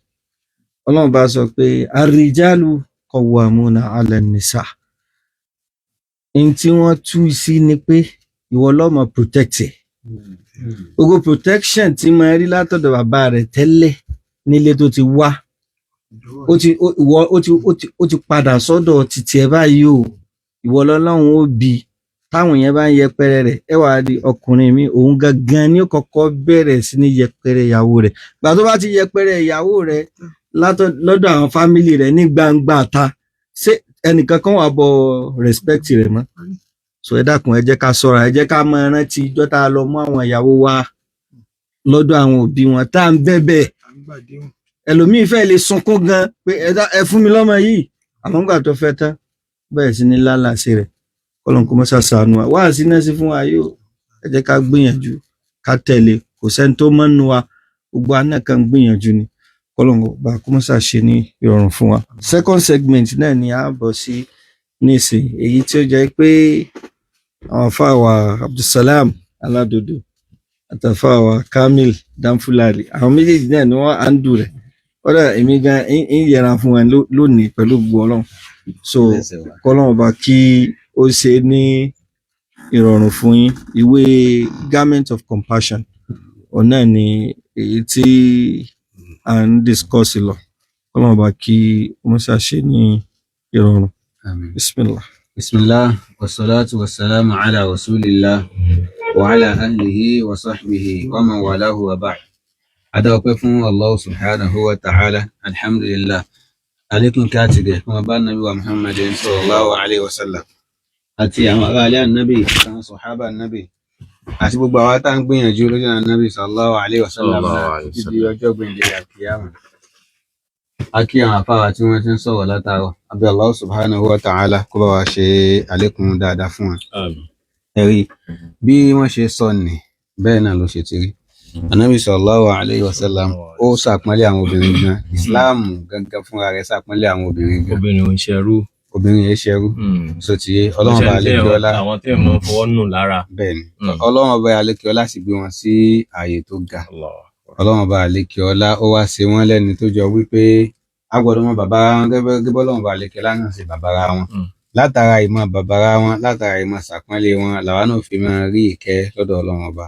Ọlọ́run bá sọ pé ar-rijalu qawwamuna 'ala an-nisa. N tí wọ́n tú sí ni pé ìwọ ló máa protect ẹ̀. Gbogbo protection tí máa rí látọ̀dọ̀ bàbá rẹ̀ tẹ́lẹ̀ nílé tó ti wá, ó ti ó ìwọ ó ti padà sọ́dọ̀ títí ẹ báyìí o. Ìwọ lọ́lọ́run ó bi táwọn yẹn bá ń yẹpẹrẹ rẹ̀. Ẹ wàá di ọkùnrin mi, òun gangan ni ó kọ́kọ́ bẹ̀rẹ̀ sí ní yẹpẹrẹ ìyàwó rẹ̀. Gbà tó bá ti yẹpẹrẹ ìyàwó rẹ̀ lọ́dọ̀ àwọn family rẹ̀ ní gbangba ta, ṣé ẹnìkan kan wà bọ respect rẹ̀ mọ́? So ẹ dákun, ẹ jẹ́ ká ṣọ́ra, ẹ jẹ́ ká máa rántí ijọ́ tá a lọ mú àwọn ìyàwó wa lọ́dọ̀ àwọn òbí wọn tá à ń bẹ̀bẹ̀. Ẹlòmíín fẹ́ lè sunkún gan pé ẹ fún mi lọ́mọ yìí, àmọ́ nígbà tó fẹ́ tán, bẹ̀rẹ̀ sí ní lálàsí rẹ̀. Kọ́lọ́n kó mọ́sá sànù wa. Wá sí náà sí fún wa yóò, ẹ jẹ́ ká gbìyànjú ká tẹ̀lé. Kò sẹ́ni tó mọ́ nu wa, gbogbo àná kan gbìyànjú ni. Kọ́lọ́n bá kó mọ́sá ṣe ní ìrọ̀rùn fún wa. Second segment náà ni a bọ̀ sí nísìn, èyí tí ó jẹ́ pé àwọn afáwà Abdulsalam Aládodo àtàfáwà Kamil Danfulani, àwọn méjèèjì náà ni wọ́n handle rẹ̀. Kódà èmi gan ń yẹra fún wa lónìí pẹ̀lú gbogbo Ọlọ́run. So kọ́lọ́run bá kí ó ṣe ní ìrọ̀rùn fún yín. Ìwé Garment of Compassion, òun náà ni èyí tí à ń discuss lọ. Kọ́lọ́run bá kí ó mọ́ṣá ṣe ní ìrọ̀rùn. Àmín. Bismillah. Bismillah, wassalatu wassalamu ala rasulillah wa ala ahlihi wa sahbihi wa man walahu wa ba'd. Adá ọpẹ́ fún Allah subhanahu wa ta'ala, alhamdulillah. Alékún káàtìgẹ̀ fún ọba Nabi wa Muhammadin sallallahu alaihi wa sallam. Àti àwọn ará ilé ànábì, àwọn sọ̀hábà ànábì, àti gbogbo àwa tá ń gbìyànjú lójú ànábì sallallahu alaihi wa sallam Sallallahu alaihi wa títí di ọjọ́ gbìyànjú àkíyàmù. A kí àwọn àfáwà tí wọ́n ti ń sọ̀rọ̀ látàárọ̀. Àbí Allah subhanahu wa ta'ala kó bá wa ṣe àlékún dáadáa fún wọn. Àmín. Ẹ̀rí bí wọ́n ṣe sọ nì, bẹ́ẹ̀ náà ló ṣe ti rí. Ànábì sallallahu alayhi wa sallam ó ṣàpọ́nlé àwọn obìnrin gan. Islam gangan fúnra rẹ̀ ṣàpọ́nlé àwọn obìnrin gan. Obìnrin ò ń ṣerú. Obìnrin yẹn ṣẹrú. So ti yé, Ọlọ́run bá àlékè ọlá. Àwọn tí èèyàn máa ń fọwọ́ nù lára. Bẹ́ẹ̀ ni. Ọlọ́run bá àlékè ọlá sì gbé wọn sí ààyè tó ga. Allah. Ọlọ́run bá àlékè ọlá ó wá ṣe wọ́n lẹ́ni tó jọ wípé a gbọ́dọ̀ mọ bàbá wọn gẹ́gẹ́ bọ́lọ́run bá àlékè ọlá náà ṣe bàbára wọn. Látara ìmọ̀ bàbára wọn, látara ìmọ̀ ṣàpọ́nlé wọn, làwa náà fi máa rí ìkẹ́ lọ́dọ̀ Ọlọ́run ọba.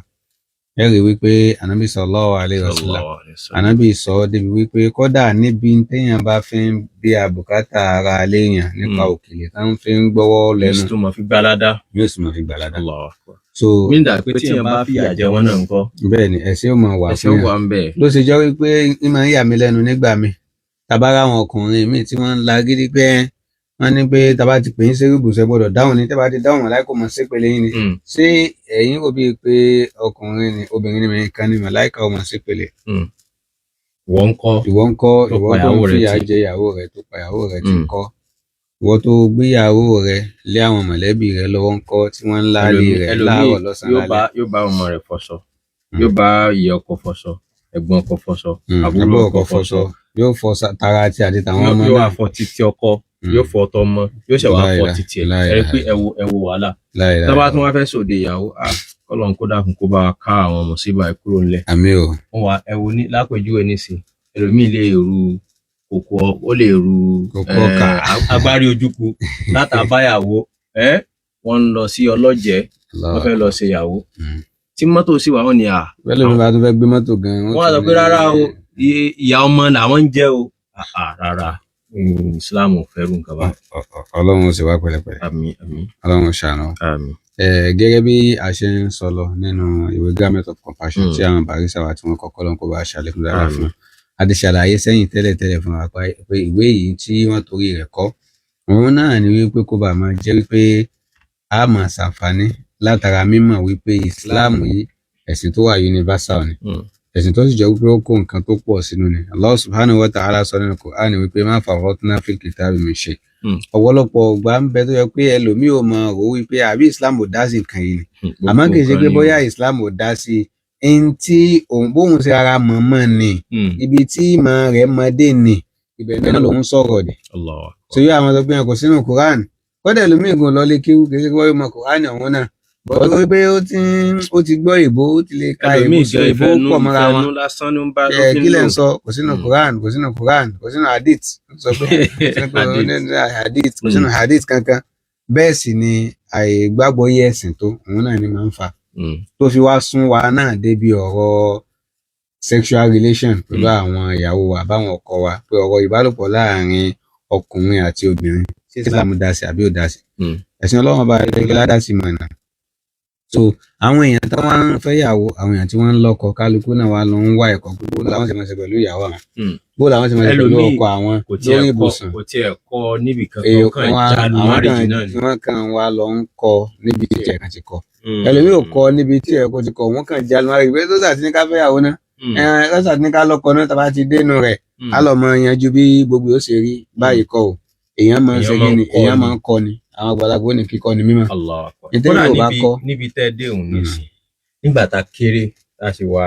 Ẹ rí wípé Ànábì sallallahu alaihi wasallam, Sallallahu alaihi wasallam. Ànábì sọ ọ́ débi wípé kódà níbi téèyàn bá fi ń bí àbùkátà ara léèyàn nípa òkèlè tá ń fi ń gbọ́wọ́ lẹ́nu, Yóò sì tún máa fi gbáládá. yóò sì máa fi gbàládá. Allahu Akbar. So Míndà pé tí èèyàn bá fìyà jẹ wọn náà ńkọ́? Bẹ́ẹ̀ ni, ẹ̀ṣẹ̀ ó máa wà Ẹ̀ṣẹ̀ fún wà yàn. ń bẹ̀. Ló ṣe jọ wípé ń máa ń yà mí lẹ́nu nígbà mi. Tàbá ráwọn ọkùnrin míì tí wọ́n ń la gidi pé wọ́n ní pé tàbá ti pè é sí ibùsọ̀ gbọ́dọ̀ dáhùn ní, tàbá ti dáhùn màláìkà mọ̀ sí pèlè yín ni. Ṣé ẹ̀yin rò bíi pé ọkùnrin ni obìnrin ni nìkan ni màláìkà ò mọ̀ sí pèlè? Wọ́n ń kọ́. Ìwọ ń kọ́, Tó ìwọ pa tó ń ìyàwó rẹ̀ fìyà tì. jẹ ìyàwó rẹ̀, tó pa ìyàwó rẹ̀ tì ń kọ́. Ìwọ tó gbéyàwó rẹ̀ lé àwọn mọ̀lẹ́bí rẹ̀ lọ́wọ́ ń kọ́, tí wọ́n ń láálé rẹ̀ Ẹlòmíì láàárọ̀ lọ́sàn-án yóò bá lálẹ́. Yóò bá ọmọ rẹ̀ fọṣọ, yóò bá ìyá ọkọ fọṣọ, ẹ̀gbọ́n ọkọ fọṣọ, àbúrò àbúrò ọkọ ọkọ fọṣọ, yóò fọ tara ti àti tàwọn ọmọ yóò wá náà. fọ títí ọkọ, yóò fọ tọmọ, yóò ṣe wá fọ Láìla, títí ẹ. láìla. Ẹ rí pé ẹ wo wàhálà. Láìla. Tá bá tún wá fẹ́ sòde ìyàwó, kọ́lọ́n kó dákun kó bá wa ká àwọn mùsíbà yìí kúrò ńlẹ̀. Àmín o. Wọn wá ẹ wo ní lápèjúwe nísìn, ẹlòmíì lè ru kòkó, ó lè ru Kòkó ọkà. Agbárí ojúku látàbáyàwó, wọ́n ń lọ sí ọlọ́jẹ́, wọ́n fẹ́ lọ ṣe ìyàwó, tí mọ́tò sì wà, wọ́n ní à Bẹ́ẹ̀ lómi bá tún fẹ́ gbé mọ́tò gan. Wọ́n á sọ pé rárá o, ìyá ọmọ làwọn ń jẹ́ o. Rárá, Islam ò fẹ́rù nǹkan bá. Ọlọ́run ó sì wá pẹ̀lẹ́pẹ̀lẹ́. Àmín, àmín. Ọlọ́run ó ṣàánú. Àmín. Gẹ́gẹ́ bí a ṣe ń sọ lọ nínú ìwé Garment of Compassion tí àwọn barista wa tí wọ́n kọ́kọ́ lọ́n kó bá a ṣàlékún dára fún, a ti ṣàlàyé sẹ́yìn tẹ́lẹ̀tẹ́lẹ̀ fún wa pé ìwé yìí tí wọ́n torí rẹ̀ kọ́ òun náà ni wípé kó bá máa jẹ́ wípé a máa ṣàǹfààní látara mímọ̀ wípé Islam yìí ẹ̀sìn tó wà universal ni, ẹ̀sìn tó sì jẹ́ wípé ó kó nǹkan tó pọ̀ sínú ni. Allah subhanahu wa ta'ala sọ nínú Qur'an wípé ma farratna fil kitabi min shay. Ọ̀pọ̀lọpọ̀ ọgbà ń bẹ tó yẹ pé ẹlòmíì ò mọ̀ rò wípé àbí Islam ò dá sí nǹkan yìí ni, àmọ́ kì í ṣe pé bóyá Islam ò dá sí i n tí òun bóun ṣe ara mọ̀ọ́mọ̀ ni, ibi tí ìmọ̀ rẹ̀ mọ dé ni ibẹ̀ náà lòun sọ̀rọ̀ dé. So yóò àwọn sọ pé kò sínú Quran, kódà ẹlòmíì gan lọ lé kéwú, kì í ṣe pé wọ́n mọ Quran ọ̀hún náà, bọ́ tó pé ó ti gbọ́ ìbò, ó ti lè ka ìbò, sọ ìbò pọ̀ mọ́ra wọn. Kí lẹ̀ ń sọ? Kò sínú Quran, kò sínú Quran, kò sínú hadith, sọ pé hadith, kò sínú hadith kankan. Bẹ́ẹ̀ sì ni àìgbàgbọ́ yẹ ẹ̀sìn tó òun náà ni máa ń fa tó fi wá sún wa náà débi ọ̀rọ̀ sexual relation pẹ̀lú àwọn ìyàwó wa báwọn ọkọ wa, pé ọ̀rọ̀ ìbálòpọ̀ láàrin ọkùnrin àti obìnrin, ṣé Islam dá sí àbí ò dá sí? Ẹ̀sìn Ọlọ́run bá ẹgbẹ́ dá sí mọ̀nà. So àwọn èèyàn tí wọ́n ń fẹ́yàwó, àwọn èèyàn tí wọ́n ń lọ́kọ, kálukú náà wà ló ń wá ẹ̀kọ́ pé bó làwọn ṣe máa ṣe pẹ̀lú ìyàwó àwọn, bó làwọn ṣe máa ṣe pẹ̀lú ọkọ àwọn lórí ibùsùn. Kò tiẹ̀ kọ́ níbi kankan, kàn jálu márìjì náà ni. Wọ́n kàn wá lọ ń kọ́ níbi tí ẹ̀ka ti kọ́. Ẹlòmíì ò kọ́ níbi tí ẹ̀kọ́ ti kọ́, wọ́n kàn jálu márìjì pé tó sàtí ní ká fẹ́yàwó náà, tó sàtí ní ká lọ́kọ náà, tàbá ti dénú rẹ̀ á lọ mọ yanjú bí gbogbo ó ṣe rí báyìí kọ́ o. Èèyàn máa ń ṣe kí ni? Èèyàn máa ń kọ́ ni. Àwọn àgbàlagbà ó ní kíkọ́ ni mímọ̀. Kódà níbi tẹ́ dé òun nísìn, nígbà tá a kéré, tá a sì wà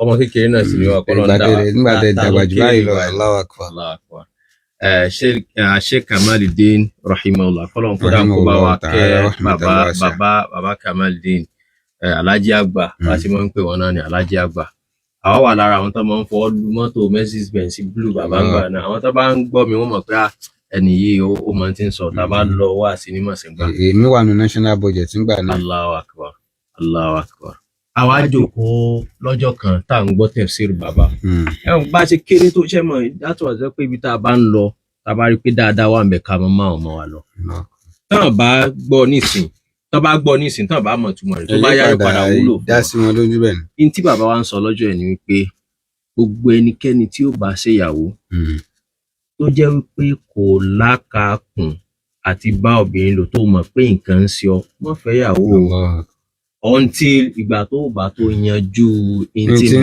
ọmọ kékeré náà sì ni wà kọ́ lọ́nà. Nígbà tẹ́ dàgbà jù báyìí lọ. Allahu Akbar. Sheikh Kamaludin rahimahullah, kọ́lọ́n kódà kó bá wa kẹ́ bàbá Kamaludin, Alhaji Àgbà, bá a ṣe máa ń pè wọ́n náà ní Alhaji Àgbà. Àwa wà lára àwọn tó máa ń fọwọ́ lu mọ́tò Mercedes Benz blue bàbá ń gbà náà. Àwọn tó bá ń gbọ́ mi wọ́n mọ̀ pé ẹni yìí ó máa ti ń sọ tá a bá lọ wá sí ní mọ̀sìngbà. Èmi wà ní national budget ńgbà náà. Allahu Akbar, Allahu Akbar. Àwa jókòó lọ́jọ́ kan tá à ń gbọ́ tafsir bàbá. Ẹ bá ṣe kéré tó ṣe mọ̀ dátò àti pé ibi tá a bá ń lọ, tá a bá rí pé dáadáa wà ń bẹ̀ ká mọ́ máa ọmọ wa lọ. Tán bá gbọ́ nísìn, tán bá gbọ́ nísìn, tán bá mọ̀ túmọ̀ rẹ̀, tó bá yára padà wúlò fún wa. Dá sí wọn lójú bẹ́ẹ̀ ni. N tí bàbá wa ń sọ lọ́jọ́ ẹ̀ ni wípé gbogbo ẹnikẹ́ni tí ó bá ṣèyàwó tó jẹ́ wípé kò lákàákùn àti bá obìnrin lò, tó mọ̀ pé nǹkan ń ṣe ọ́, má fẹ́yàwó o until ìgbà tó bá tó yanjú n tí ń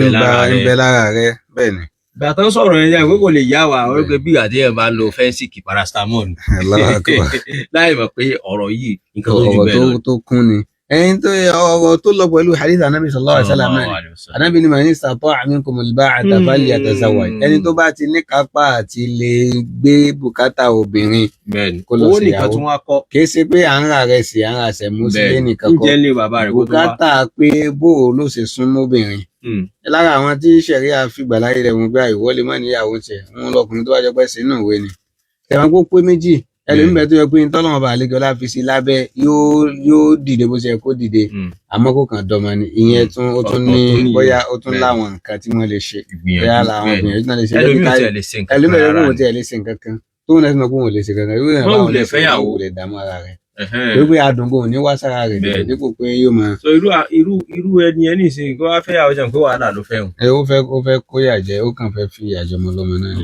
bẹ lára rẹ. Bẹ́ẹ̀ ni. Ìgbà tó ń sọ̀rọ̀ yẹn pé kò lè yá wa, ó pé bí ìgbà tí ẹ̀ bá lo fẹ́ǹsìkì paracetamol láì mọ̀ pé ọ̀rọ̀ yìí nǹkan tó ju bẹ́ẹ̀ lọ. Ọ̀rọ̀ tó kún ni ẹyin tó ọ̀rọ̀ tó lọ pẹ̀lú hadith anabi sallallahu alaihi wasallam náà. Anabi ni man istata'a minkumul ba'ata falyatazawwaj, ẹni tó bá ti ní kápá àti lè gbé bùkátà obìnrin kó lọ sí ìyàwó. Kì í ṣe pé à ń ra rẹ̀ sí à ń ra sẹ̀mú sílé nìkan kọ́, bùkátà pé bó o ló ṣe súnmọ́ obìnrin. Lára àwọn tí sẹ̀ríà fìgbà láyé rẹ̀ wọ́n gbé àìwọ́lé mọ́ níyàwó tiẹ̀ wọn lọkùnrin tó bá jọ pẹ́ sínú ìwé ni tẹ̀wọ́n kó pé méjì. Ẹlòmíì bẹ tó yẹ pé tọ́lọ́mọ bá àlejò ọlá fi sí lábẹ́ yóò dìde bó ṣe kó dìde, àmọ́ kó kàn dọ́mọ ni. Ìyẹn tún ó tún ní bóyá ó tún láwọn nǹkan tí wọ́n lè ṣe, bóyá làwọn gbìyànjú náà lè ṣe. Ẹlòmíì ò tiẹ̀ lè ṣe nǹkan kan tóun náà sì mọ̀ pé òun ò lè ṣe kankan, yóò náà báwọn lè ṣe òun lè dààmú ara rẹ̀ torí pé adùn kò ní wá sára rẹ̀ dípò pé yóò máa. So irú ẹni ẹni ìsìn kó wá fẹ́yàwó jẹun pé wàhálà ló fẹ́ hùn. Ẹ ó fẹ́ kó yà jẹ, ó kàn fẹ́ fi ìyà jọmọ lọ́mọ náà ni.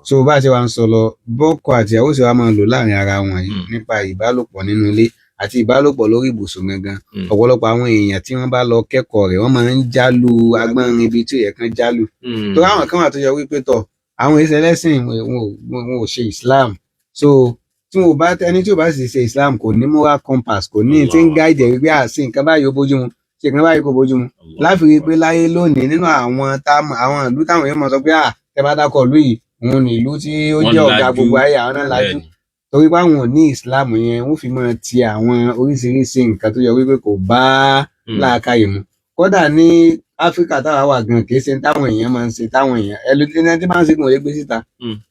So bá a ṣe wá ń sọ lọ, bọ́kọ àti ìyàwó ṣe wá máa lò láàrin ara wọn yìí nípa ìbálòpọ̀ nínú ilé àti ìbálòpọ̀ lórí ibùsùn gangan. Ọ̀pọ̀lọpọ̀ àwọn èèyàn tí wọ́n bá lọ kẹ́kọ̀ọ́ rẹ̀, wọ́n máa ń jálù agbọ́nrin ibi tí ò yẹ kán jálù. Torí àwọn kan wà tó yẹ wípé tọ̀, àwọn èsì ẹlẹ́sìn wọn ò ṣe Islam. So tí wọn ò bá, ẹni tí ò bá sì ṣe Islam kò ní moral compass, kò ní tí ń guide ẹ̀ wípé àṣì nǹkan báyìí ó bójú mu, ṣe nǹkan báyìí kò bójú mu. Láfi rí i pé láyé lónìí, nínú àwọn àwọn ìlú táwọn èèyàn máa sọ pé à tẹ bá dákọ̀ ìlú yìí, òun ní ìlú tí ó Wọ́n jẹ́ ọ̀gá lajú. gbogbo ayé, àwọn náà lajú. Torí pé àwọn ò ní Islam yẹn, wọ́n fi máa ti àwọn oríṣiríṣi nǹkan tó yẹ wípé kò bá làákàyè mu. Kódà ní Áfíríkà táwa wà gan, kì í ṣe táwọn èèyàn máa ń ṣe, táwọn èèyàn ẹlòmíràn tí máa ń ṣe kò lè gbé síta.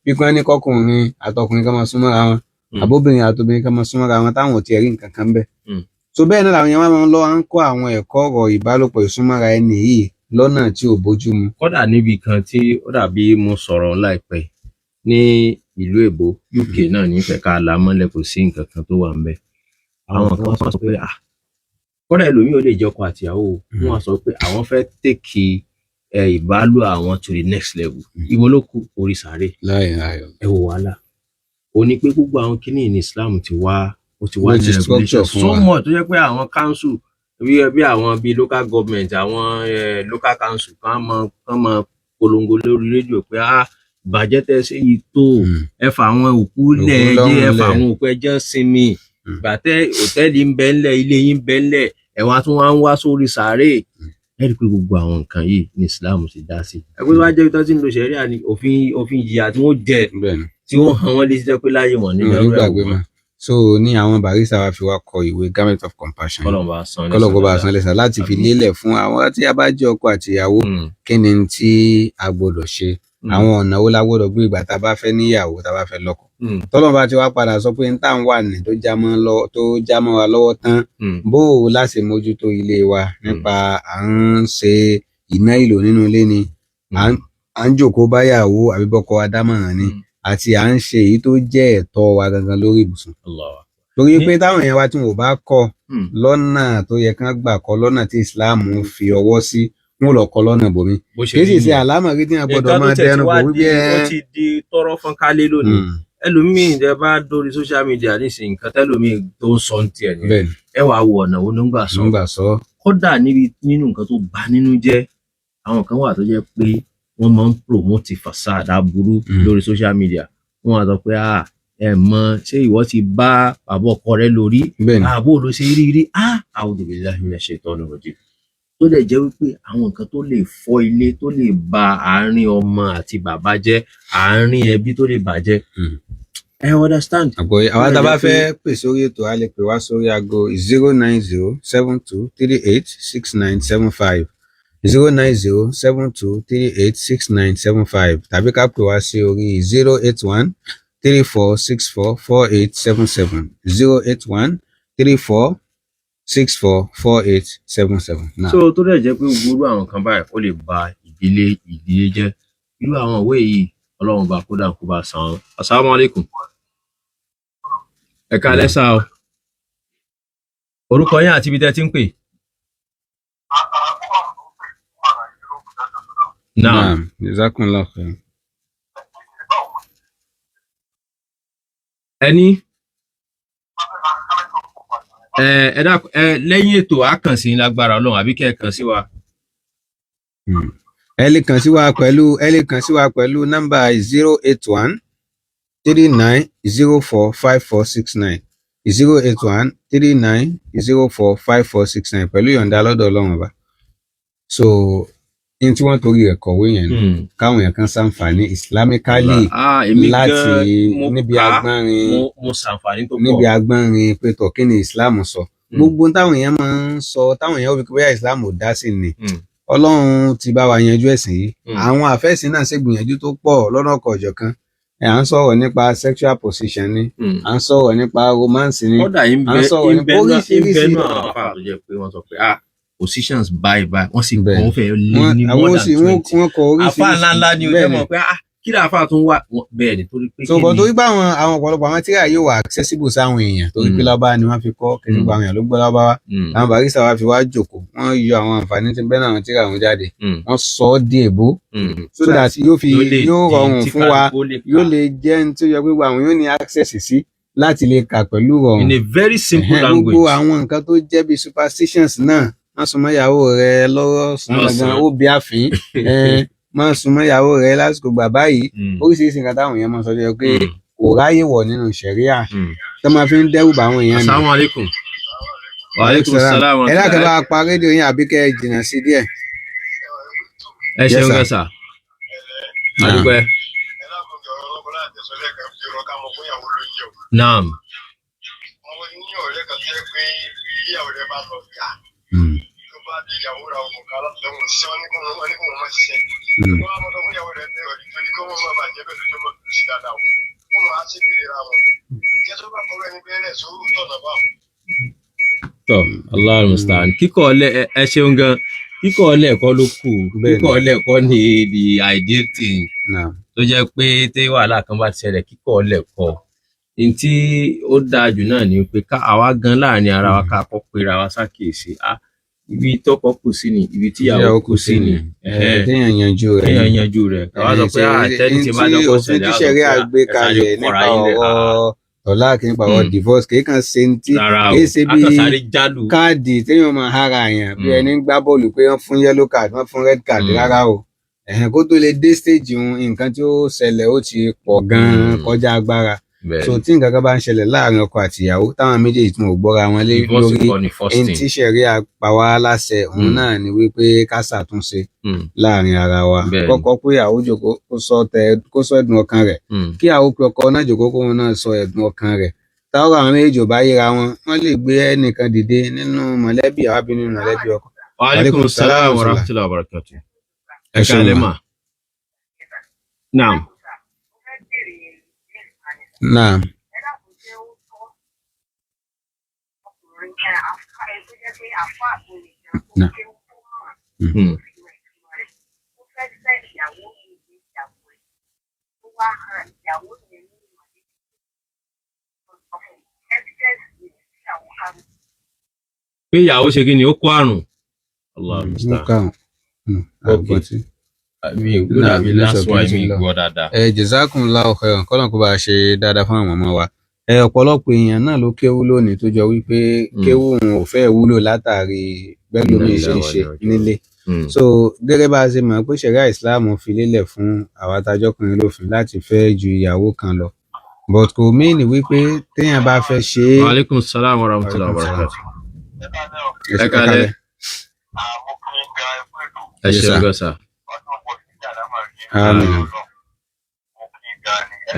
Bí kò ní kọkùnrin àtọkùnrin kan máa súnmọ́ra wọn, àbóbìnrin àtobìnrin kan máa súnmọ́ra wọn, táwọn ò tiẹ̀ rí nǹkan kan bẹ́ẹ̀. So bẹ́ẹ̀ náà làwọn èèyàn máa ń lọ ń kọ́ àwọn ẹ̀kọ́ ọ̀rọ̀ ìbálòpọ̀ ìsúnmọ́ra ẹni yìí lọ́nà tí ò bójú mu. Kódà níbi kan tí ó dàbí mo sọ̀rọ̀ láìpẹ́ ní ìlú èbó, UK náà, nífẹ̀ẹ́ ká là mọ́lẹ̀, kò sí nǹkan kan tó wà ń bẹ̀. Àwọn kan sọ pé ah, kódà ẹlòmíì ò lè jọkọ àtìyàwó, wọn sọ pé àwọn fẹ́ take ìbálò àwọn to the next level. Ibo ló kù? Orí sàárè. Láì láì. Ẹ wò wàhálà ó ní pé gbogbo àwọn kíní ní Islam ti wá, ó ti wá Ló ní ti structure regulation fún so wa. much tó jẹ́ pé àwọn council bí àwọn bíi local government, àwọn local council kan mọ polongo lórí rédíò pé ah, ìbàjẹ́ tẹ́ ṣe yìí tó, ẹ fà àwọn òkú lẹ̀, ẹ jẹ́ ẹ fà lọ́rùn lẹ̀. àwọn òkú, ẹ jẹ́ sinmi. Gbàtẹ́ hòtẹ́ẹ̀lì ń bẹ ńlẹ̀, ilé yín ń bẹ ńlẹ̀, ẹ wá tún wá ń wá sórí sàárè. Ẹ rí i pé gbogbo àwọn nǹkan yìí ní Islam ti dá sí. Ẹgbẹ́ tó bá jẹ́ ibi tó ti ń lo ṣẹ̀ríà ni òfin ìjìyà tí wọ́n jẹ, Bẹ́ẹ̀ni. tí wọ́n hàn wọ́n létí jẹ́ pé láyé wọn Mi nígbà ò ní gbàgbé mọ́. So ní àwọn barrister wa fi wá kọ ìwé Garment of Compassion. Kọ́lọ̀ bá san Kọ́lọ̀ kó bá san lẹ́san, láti fi Àmín. lélẹ̀ fún àwọn tí a bá jẹ́ ọkọ àti ìyàwó, kí ni tí a gbọ́dọ̀ ṣe, àwọn ọ̀nà wo la gbọ́dọ̀ gbé ìgbà tá a bá fẹ́ níyàwó, tá a bá fẹ́ lọ́kọ. Tọ́lọ́run bá ti wá padà sọ pé n tá à ń wà ní tó já mọ́ lọ, tó já mọ́ wa lọ́wọ́ tán, bó o láti mójútó ilé wa nípa à ń ṣe iná ìlò nínú ilé ni, à ń jòkó báyàwó àbí bọ́kọ wa dámọ̀ràn ni, àti à ń ṣe èyí tó jẹ́ ẹ̀tọ́ wa gangan lórí ibùsùn. Torí pé táwọn èèyàn wa tí wọn ò bá kọ́ lọ́nà tó yẹ kán gbà kọ́, lọ́nà tí Islam fi ọwọ́ sí, wọn ò lọ kọ́ lọ́nà bòmí. Bó ṣe Kì í sì rí ṣe nìyẹn. àlámọ̀rí tí wọn gbọ́dọ̀ Nǹkan tó máa tẹ̀ ti dẹnu wá bò di wípé ó ti di tọ́rọ́ fọ́nkálé lónìí. Ẹlòmíì tẹ bá dórí social media nísìnyí, nǹkan tẹlòmíì tó ń sọ ní tiẹ̀ nìyẹn. Ẹ wàá wo ọ̀nà wo ló ń gbà sọ. Ló ń gbà sọ. Kódà níbi nínú nǹkan tó bà nínú jẹ́, àwọn kan wà tó jẹ́ pé wọ́n máa ń promote fasad aburú lórí social media. Wọ́n á sọ pé ah, ẹ mọ ṣé ìwọ ti bá bàbá ọkọ rẹ lórí ààbò ló ṣe rí rí ah, a'udhu billahi minash shaitani rajim. Tó dẹ̀ jẹ́ wípé àwọn nǹkan tó lè fọ́ ilé, tó lè ba àárín ọmọ àti bàbá jẹ́, àárín ẹbí tó lè bàjẹ́. Ẹ understand. Àgbọ̀yé àwa Ó tá a lè bá jẹ́ pé fẹ́ pè sórí ètò, a lè pè wá sórí aago 09072386975, 09072386975, tàbí ká pè wá sí orí 08134644877, 08134644877. So tó dẹ̀ jẹ́ pé gbogbo irú àwọn kan báyìí, ó lè ba ìdílé jẹ́. Irú àwọn ìwé yìí, Ọlọ́run bá kódà kó bá san án. Asalaamu alaykum. Ẹ káalẹ́ sá o. Orúkọ yín àti ibi tẹ́ ti ń pè. Naam. Naam, jazakumullahu khairan. Ẹni ẹ dákun, ẹ lẹ́yìn ètò á kàn sí yín lágbára Ọlọ́run, àbí kẹ́ ẹ kàn sí wa. Ẹ lè kàn sí wa pẹ̀lú nọ́mbà 08139045469, 08139045469, pẹ̀lú ìyọ̀ǹda lọ́dọ̀ Ọlọ́run Ọba. So ní tí wọ́n torí rẹ̀ kọ̀wé yẹn ni káwọn èèyàn kan ṣàǹfààní islamically Ah, èmi láti gan mo níbi kà á, agbọ́nrin mo ṣàǹfààní tó pọ̀. níbi agbọ́nrin pé tọ̀, kí ni Islam sọ. Gbogbo táwọn èèyàn máa ń sọ, táwọn èèyàn ó fi pé bóyá Islam ò dá sí ni, Ọlọ́run ti bá wa yanjú ẹ̀sìn yìí. Àwọn àfẹ́sìn náà ṣe gbìyànjú tó pọ̀ lọ́nà ọ̀kọ̀ọ̀jọ̀kan. À ń sọ̀rọ̀ nípa sexual position ni, à ń sọ̀rọ̀ nípa romance ni, Kódà ń à bẹ ń sọ̀rọ̀ ń nípa bẹ náà ń bẹ oríṣiríṣi. náà àwọn afáà tó jẹ́ pé wọ́n sọ pé ah, positions báyìí báyìí, wọ́n sì Bẹ́ẹ̀ kọ́ fẹ́ lé wọ́n ní àwọn more sì than wọ́n 20 wọ́n kọ àfáà oríṣiríṣi. ńláńlá ni o jẹ́ Bẹ́ẹ̀ ni. mọ̀ pé ah, Kí làáfà tún wà bẹ́ẹ̀ ni, torí pé So but torí pé àwọn ọ̀pọ̀lọpọ̀ àwọn tíra yóò wà accessible sáwọn èèyàn, torí pé Lárúbáwá ni wọ́n fi kọ́, kí gbogbo àwọn èèyàn ló gbọ́ Lárúbáwá. Àwọn barista wa fi wá jókòó, wọ́n yọ àwọn àǹfààní tí bẹ́ẹ̀ náà àwọn tíra wọn jáde, wọ́n sọ ọ́ di èbó so that yóò fi yóò rọrùn fún wa, yóò lè jẹ́ ní tó yẹ pé gbogbo àwọn yóò ní access sí láti lè kà pẹ̀lú rọrùn. In a very simple language. Gbogbo àwọn nǹkan tó jẹ́ bí superstitions náà, má súnmọ́ ìyàwó rẹ lọ́wọ́ sùn gangan ó bí àfín, má súnmọ́ ìyàwó rẹ lásìkò gbà báyìí, oríṣiríṣi nǹkan táwọn èèyàn máa sọ jẹ́ pé kò ráyè wọ̀ nínú ṣẹ̀ríà tó máa fi ń dẹ́rù bá àwọn èèyàn. Assalamu alaikum. Wa alaikum salam. Ẹ láti bá a pa rédíò yín àbí kẹ́ ẹ jìnnà sí díẹ̀. Ẹ ṣeun gan sa. Adúpẹ́. Naam. Tọ, Allahu musta'an. Kíkọ́ ọlẹ́, ẹ ṣeun gan. Kíkọ́ ọlẹ́ kọ́ ló kù. Kíkọ́ ọlẹ́ kọ́ ni the ideal thing. Tó jẹ́ pé tí wàhálà kan bá ti ṣẹlẹ̀, kíkọ́ ọlẹ́ kọ́. N tí ó dáa jù náà ni pé ká àwa gan láàrin ara wa ká kọ́ pera wa ṣàkíyèsí. Ibi tọkọ kù sí ni, ibi tíyàwó kù sí ni. Kéèyàn yanjú rẹ̀. Kéèyàn yanjú rẹ̀. Káwá sọ pé àtẹ́ni tí bá dọ́kọ̀ ṣẹlẹ̀. Òfin tí ṣẹ̀ríà gbé kalẹ̀ nípa ọ̀rọ̀ tọ́láàkì, nípa ọ̀rọ̀ divorce, kì í kàn ṣe ní tí kì í ṣe bí káàdì téèyàn máa hara yàn bí ẹni ń gbá bọ́ọ̀lù pé wọ́n fún yellow card, wọ́n fún red card, rárá o. Kó tó lè dé stage nǹkan tí ó ṣẹlẹ̀ ó ti pọ̀ gan-an kọjá agbára. So tí nǹkan kan bá ń ṣẹlẹ̀ láàrin ọkọ àti ìyàwó táwọn méjèèjì tún ò gbọ́ra wọn lé lórí, ẹni tí ṣẹ̀ríà pa wá láṣẹ òun náà ni wípé ká ṣàtúnṣe láàrin ara wa. Kọ́kọ́ pé ìyàwó jókòó kó sọ ẹ̀dùn ọkàn rẹ̀, kí ìyàwó pe ọkọ náà jókòó kóun náà sọ ẹ̀dùn ọkàn rẹ̀. Táwọn àwọn méjèèjì ò bá yíra wọn, wọ́n lè gbé ẹnìkan dìde nínú mọ̀lẹ́bí àwọn àbí nínú mọ̀lẹ́bí ọkọ. Wa alaikum salaam wa rahmatullahi wa barakatuh. Ẹ káalẹ́ mà. Naam. Naam. Pé ìyàwó ṣe kí ni ó kó àrùn. Mi ò gbọ́dọ̀ àbí last one, mi gbọ́ dáadáa. Ẹ jazakumullahu khairan, kọ́nà kó bá a ṣe dáadáa fún àwọn ọmọ wa. Ẹ ọ̀pọ̀lọpọ̀ èèyàn náà ló kéwú lónìí tó jọ wípé kéwú òun ò fẹ́ wúlò látàrí bẹ́ẹ̀ lómi ṣe ń ṣe nílé. So gẹ́gẹ́ bá a ṣe mọ̀ pé ṣẹ̀ríà ìsìláàmù fi lélẹ̀ fún àwa tajọ́kùnrin lófin láti fẹ́ ju ìyàwó kan lọ, but kò mean wípé téèyàn bá fẹ́ ṣe é. Wa alaikum salaam wa rahmatullahi wa barakatuh. Ẹ káalẹ́. Ẹ ṣeun gan sa. Àmín.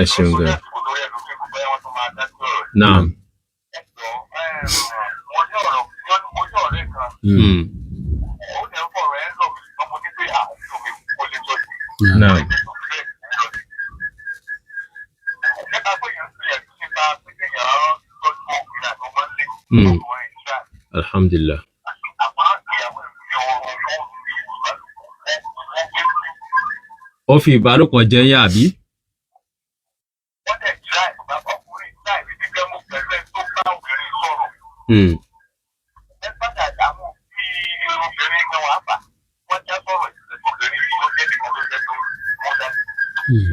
Ẹ ṣeun gan. Naam. Naam. Alhamdulillah. Ó fi ìbálòpọ̀ jẹ́ yá àbí?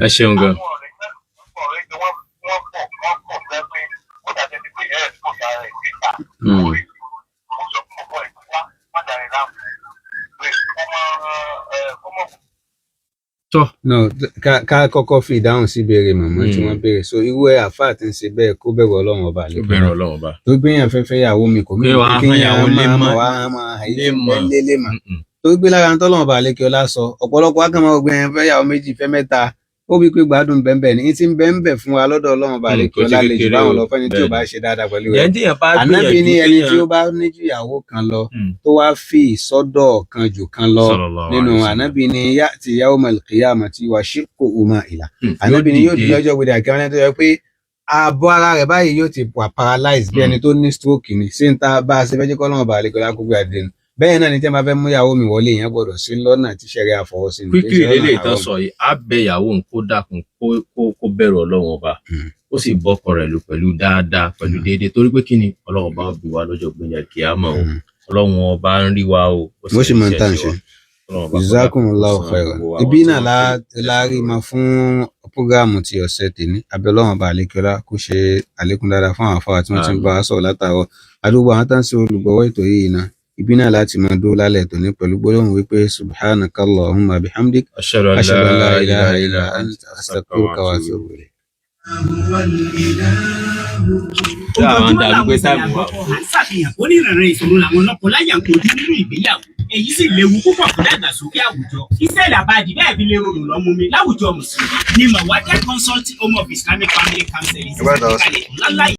Ẹ ṣeun gan. Tọ́. No, ká kọ́kọ́ fi ìdáhùn sí ìbéèrè màmá tí wọ́n béèrè. So irú ẹ̀ àfáà tí ń ṣe bẹ́ẹ̀, kó bẹ̀rù Ọlọ́run ọba Kó bẹ̀rù Ọlọ́run ọba. Tó gbé yàn fẹ́fẹ́ yàwó mi kò mí kí yàn máa wá máa lé lé mà. Tó gbé lára ń tọ́lọ́run ọba àlékè ọlá sọ, ọ̀pọ̀lọpọ̀ á kàn máa gbé yàn fẹ́ yàwó méjì fẹ́ mẹ́ta, ó bí pé gbádùn bẹ́ẹ̀ ní ti ń bẹ́ẹ̀ fún wa lọ́dọ̀ Ọlọ́run ọba àlékè ọlá lè jù báwọn lọ fẹ́ni tí ò bá ṣe dáadáa pẹ̀lú rẹ̀. Ànábì ní ẹni tí ó bá ní ju ìyàwó kan lọ tó wá fi ìsọdọ̀ kan jù kan lọ nínú, Ànábì ní ya'ti yawmal qiyamati wa shiqquhu ma'ila. Ànábì ní yóò di lọ́jọ́ gbèdé àkẹ́wọ́n tó yẹ pé ààbọ̀ ara rẹ̀ báyìí yóò ti wà paralyzed bí ẹni tó ní stroke ni. Sí ń ta bá a ṣe fẹ́ jẹ́ kọ́ Ọlọ́run ọba àlékè ọlá kó gbé àdéhùn. Bẹ́ẹ̀ náà ni tí a máa fẹ́ mú ìyàwó mi wọlé, èèyàn gbọ́dọ̀ sí lọ́nà tí ṣẹ̀ríà fọwọ́ sí ni, kì í Quickly ṣe lọ́nà lélẹ̀ ìtàn haram. sọ yìí, á bẹ ìyàwó òun kó dákun, kó bẹ̀rù Ọlọ́run Ọba, ó sì bọ́kọ rẹ̀ lò pẹ̀lú dáadáa, pẹ̀lú déédéé, torí pé kí ni Ọlọ́run Ọba bí wa lọ́jọ́ gbẹ̀yà kíámà o. Ọlọ́run Ọba ń rí wa o, ó Bó sì ṣe ń máa ń ríṣẹ́ tà ń ṣe ṣe. wa. Ọlọ́run Ọba kó dákun kó Jazakumullahu san khairan. gbogbo àwọn Ibi tí náà wọ́n la fi la rí ẹ̀sùn ma fún prógáàmù ti ọ̀sẹ̀ tèmi. Abẹ́lọ́wọ̀n ọba àlékọ́lá kó ṣe àlékún dáadáa fún àwọn afáwà tí wọ́n ti ń bá wa sọ̀rọ̀ látàárọ̀, àdúgbò àwọn tá ń ṣe olùgbọ̀wọ́ ètò yìí náà. Ibi náà láti máa dúró lálẹ́ tòní pẹ̀lú gbólóhùn wípé subhanakallahumma bihamdik Ashhadu an ashhadu an la la ilaha ilaha illa illa anta anta astaghfiruka astaghfiruka wa wa atubu atubu ilayk. Ṣé àwọn Ojoojúmọ́ dàbí làwọn pé ìṣẹ̀lẹ̀ táìmù wa àgbọ̀kọ̀ à ń ṣàfihàn onírànràn ìṣòro làwọn lọ́kọláya ń kojú nínú ìgbéyàwó. Èyí sì léwu púpọ̀ fún ìdàgbàsókè àwùjọ. Iṣẹ́ àbáàdì bẹ́ẹ̀ fi lè rọrùn lọ́mú mi láwùjọ Mùsùlùmí ni Mawaddah Consulting Home of Islamic Family Counseling ṣe ṣàgbékalẹ̀ ńláńlá yìí.